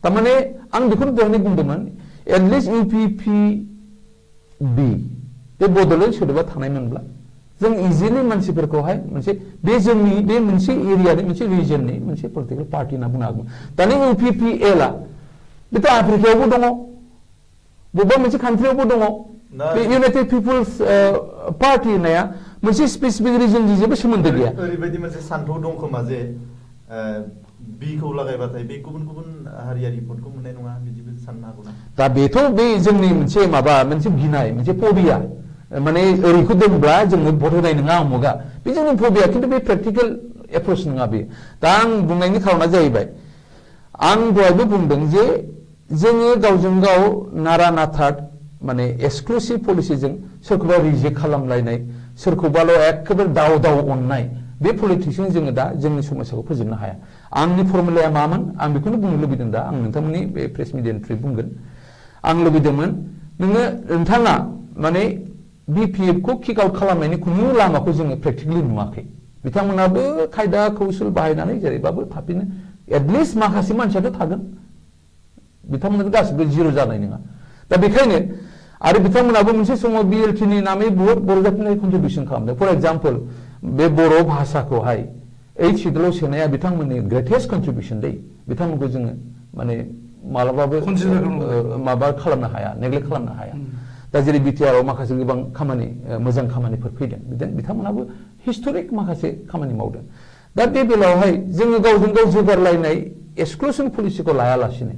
थारमाने आं बेखौनो दहायनो बुंदोंमोन एटलिस्ट इउपिपिबि बे बड'लेण्ड सोदोबा थानायमोनब्ला जों इजिलि मानसिफोरखौहाय मोनसे बे जोंनि बे मोनसे एरियानि मोनसे रिजननि मोनसे पलिटिकेल पार्टी होनना बुंनो हागौमोन दानि इउपिपिएलआ बेथ' आफ्रिकायावबो दङ बबेबा मोनसे कान्ट्रियावबो दङ बे इउनाइटेड पिपल्स पार्टी होननाया मोनसे स्पेसिफिक रिजनजों जेबो सोमोन्दो गैया ओरैबायदि मोनसे सान्थौ दं खोमा जे बिखौ लागायबाथाय बे गुबुन गुबुन हारियारि भटखौ मोननाय नङा बिदिबो साननो हागौ ना दा बेथ' बे जोंनि मोनसे माबा मोनसे गिनाय मोनसे फबिया माने ओरैखौ दोनब्ला जोङो भट होनाय नङा आमुगा बे जोंनि फबिया खिन्थु बे प्रेक्टिकेल एप्रोच नङा बे दा आं बुंनायनि खारना जाहैबाय आं दहायबो बुंदों जे जोङो गावजों गाव नारा नाथा माने एक्सक्लुसिभ पलिसिजों सोरखौबा रिजेक्ट खालामलायनाय सोरखौबाल' एखेबारे दाव दाव अननाय बे पलिटिक्सजों जोङो दा जोंनि समस्याखौ फोजोबनो हाया आंनि फर्मुलाया मामोन आं बेखौनो बुंनो लुबैदों दा आं नोंथांमोननि बे प्रेस मिडियानि थ्रुयै बुंगोन आं लुबैदोंमोन नोंथाङा माने BPF खौ किक आउट खालामनायनि खुनु लामाखौ जोङो प्रेक्टिकेलि नुवाखै बिथांमोनाबो खायदा कौशल बाहायनानै जेरैबाबो थाफिनो एटलिस्ट माखासे मानसियाथ' थागोन बिथांमोना गासिबो जिर' जानाय नङा दा बेखायनो आरो बिथांमोनाबो मोनसे समाव BLT नि नामै बहुत बर' जातिनि कन्ट्रिबिउसन खालामदों फर एग्जाम्पल बे बर' भाषाखौहाय 8 सिडुलाव सोनाया बिथांमोननि ग्रेटेस्ट कन्ट्रिबिउसन दै बिथांमोनखौ जोङो माने मालाबाबो माबा खालामनो हाया नेग्लेक्ट खालामनो हाया दा जेरै बिटिआरआव माखासे गोबां खामानि मोजां खामानिफोर फैदों बिथांमोनाबो हिस्टरिक माखासे खामानि मावदों दा बे बेलायावहाय जोङो गावजों गाव जौगारलायनाय एक्सक्लुसन पलिसिखौ लायालासिनो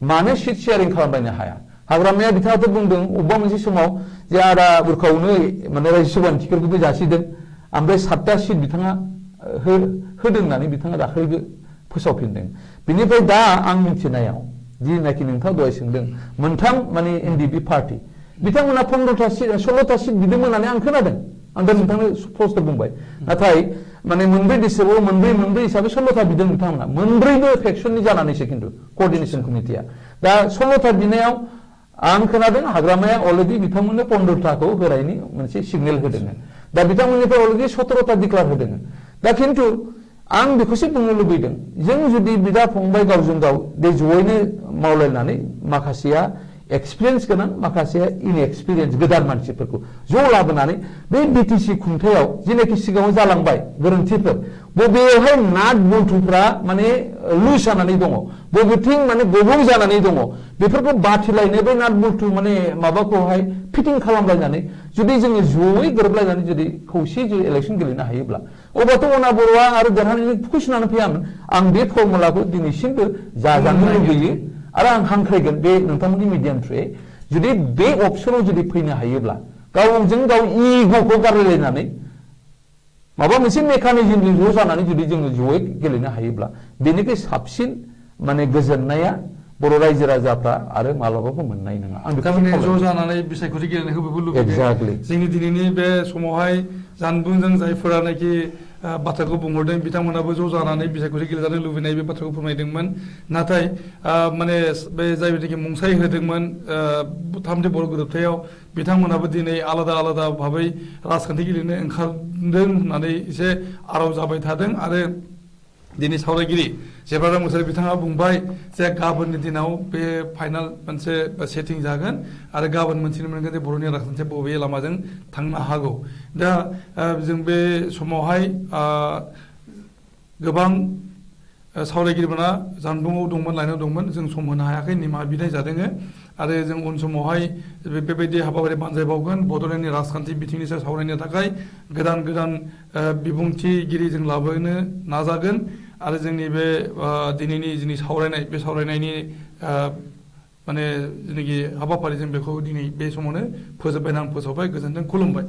मानो सिट शेयारिं खालामलायनो हाया हाग्रामाया बिथाङाथ' बुंदों अबेबा मोनसे समाव जे आदा बुरखावनो माने रायजो सभानि टिकेटखौबो जासिदों ओमफ्राय 7टा सिट बिथाङा होदों होननानै बिथाङा दाखालिबो फोसावफिनदों बिनिफ्राय दा आं मिथिनायाव जिनाखि नोंथाङा दहाय सोंदों मोनथाम माने NDP पार्टी बिथांमोना 15टा सिट 16टा सिट बिदोंमोन होननानै आं खोनादों आं दा नोंथांनो स्पष्ट बुंबाय नाथाय माने मोनब्रै डिस्ट्रिक्टआव मोनब्रै हिसाबै 16टा बिदों बिथांमोना मोनब्रैबो फेक्सननि जानानैसो खिन्थु कोअर्डिनेशन कमिटिया दा 16टा बिनायाव आं खोनादों हाग्रामाया अलरेडि बिथांमोननो 15टाखौ होनायनि मोनसे सिगनेल होदों दा बिथांमोननिफ्राय अलरेडि 17टा डिक्लेयार होदों दा खिन्थु आं बेखौसो बुंनो लुबैदों जों जुदि बिदा फंबाय गावजों गाव बे जयैनो मावलायनानै माखासेया एक्सपिरियेन्स गोनां माखासेया इनएक्सपिरियेन्स गोदान मानसिफोरखौ ज' लाबोनानै बे BTC खुंथायाव जेनाखि सिगाङाव जालांबाय गोरोन्थिफोर बबेयावहाय नाट बल्टुफ्रा माने लुज जानानै दङ बबेथिं माने गबं जानानै दङ बेफोरखौ बाथिलायनो बे नाट बल्टु माने माबाखौहाय फिटिं खालामलायनानै जुदि जोङो जयै गोरोबलायनानै जुदि खौसेयै जुदि इलेक्सन गेलेनो हायोब्ला अब्लाथ' अना बर'आ आरो देरहानायनि कुइसनानो फैयामोन आं बे फर्मुलाखौ दिनैसिमबो जाजानो लुबैयो आरो आं हांख्रायगोन बे नोंथांमोननि मिडियाम थ्रुयै जुदि बे अपसनाव जुदि फैनो हायोब्ला गावजों गाव इग'खौ गारलायनानै माबा मोनसे मेकानिजमजों ज' जानानै जुदि जोङो जयै गेलेनो हायोब्ला बेनिख्रुइ साबसिन माने गोजोननाया बर' रायजो राजाफ्रा आरो मालाबाबो मोननाय नङा आं बेखौ ज' जानानै बिसायख'थि गेलेनायखौ बेबो लुबैदों जोंनि दिनैनि बे समावहाय जानबुंजों जायफोरानाखि बाथ्राखौ बुंहरदों बिथांमोनाबो ज' जानानै बिसायख'थि गेलेजानो लुबैनाय बे बाथ्राखौ फोरमायदोंमोन नाथाय माने बे जायबायदि मुंसाइ होदोंमोन थामथि बर' गोरोबथायाव बिथांमोनाबो दिनै आलादा आलादा भाबै राजखान्थि गेलेनो ओंखारदों होननानै एसे आराव जाबाय थादों आरो दिनै सावरायगिरि जेब्रा राम मुसाहारि बिथाङा बुंबाय जे गाबोननि दिनाव बे फाइनाल मोनसे सेटिं जागोन आरो गाबोन मोनथिनो मोनगोन जे बर'नि राजखान्थिया बबे लामाजों थांनो हागौ दा जों बे समावहाय गोबां सावरायगिरिफोरा जानबुङाव दंमोन लाइनाव दंमोन जों सम होनो हायाखै निमाहा बिनाय जादों आरो जों उन समावहाय बेबायदि हाबाफारि बानजायबावगोन बड'लेण्डनि राजखान्थि बिथिंनि सायाव सावरायनो थाखाय गोदान गोदान बिबुंथिगिरि जों लाबोनो नाजागोन आरो जोंनि बे दिनैनि जोंनि सावरायनाय बे सावरायनायनि माने जेनाखि हाबाफारि जों बेखौ दिनै बे समावनो फोजोबबाय आं फोसावबाय गोजोन्थों खुलुमबाय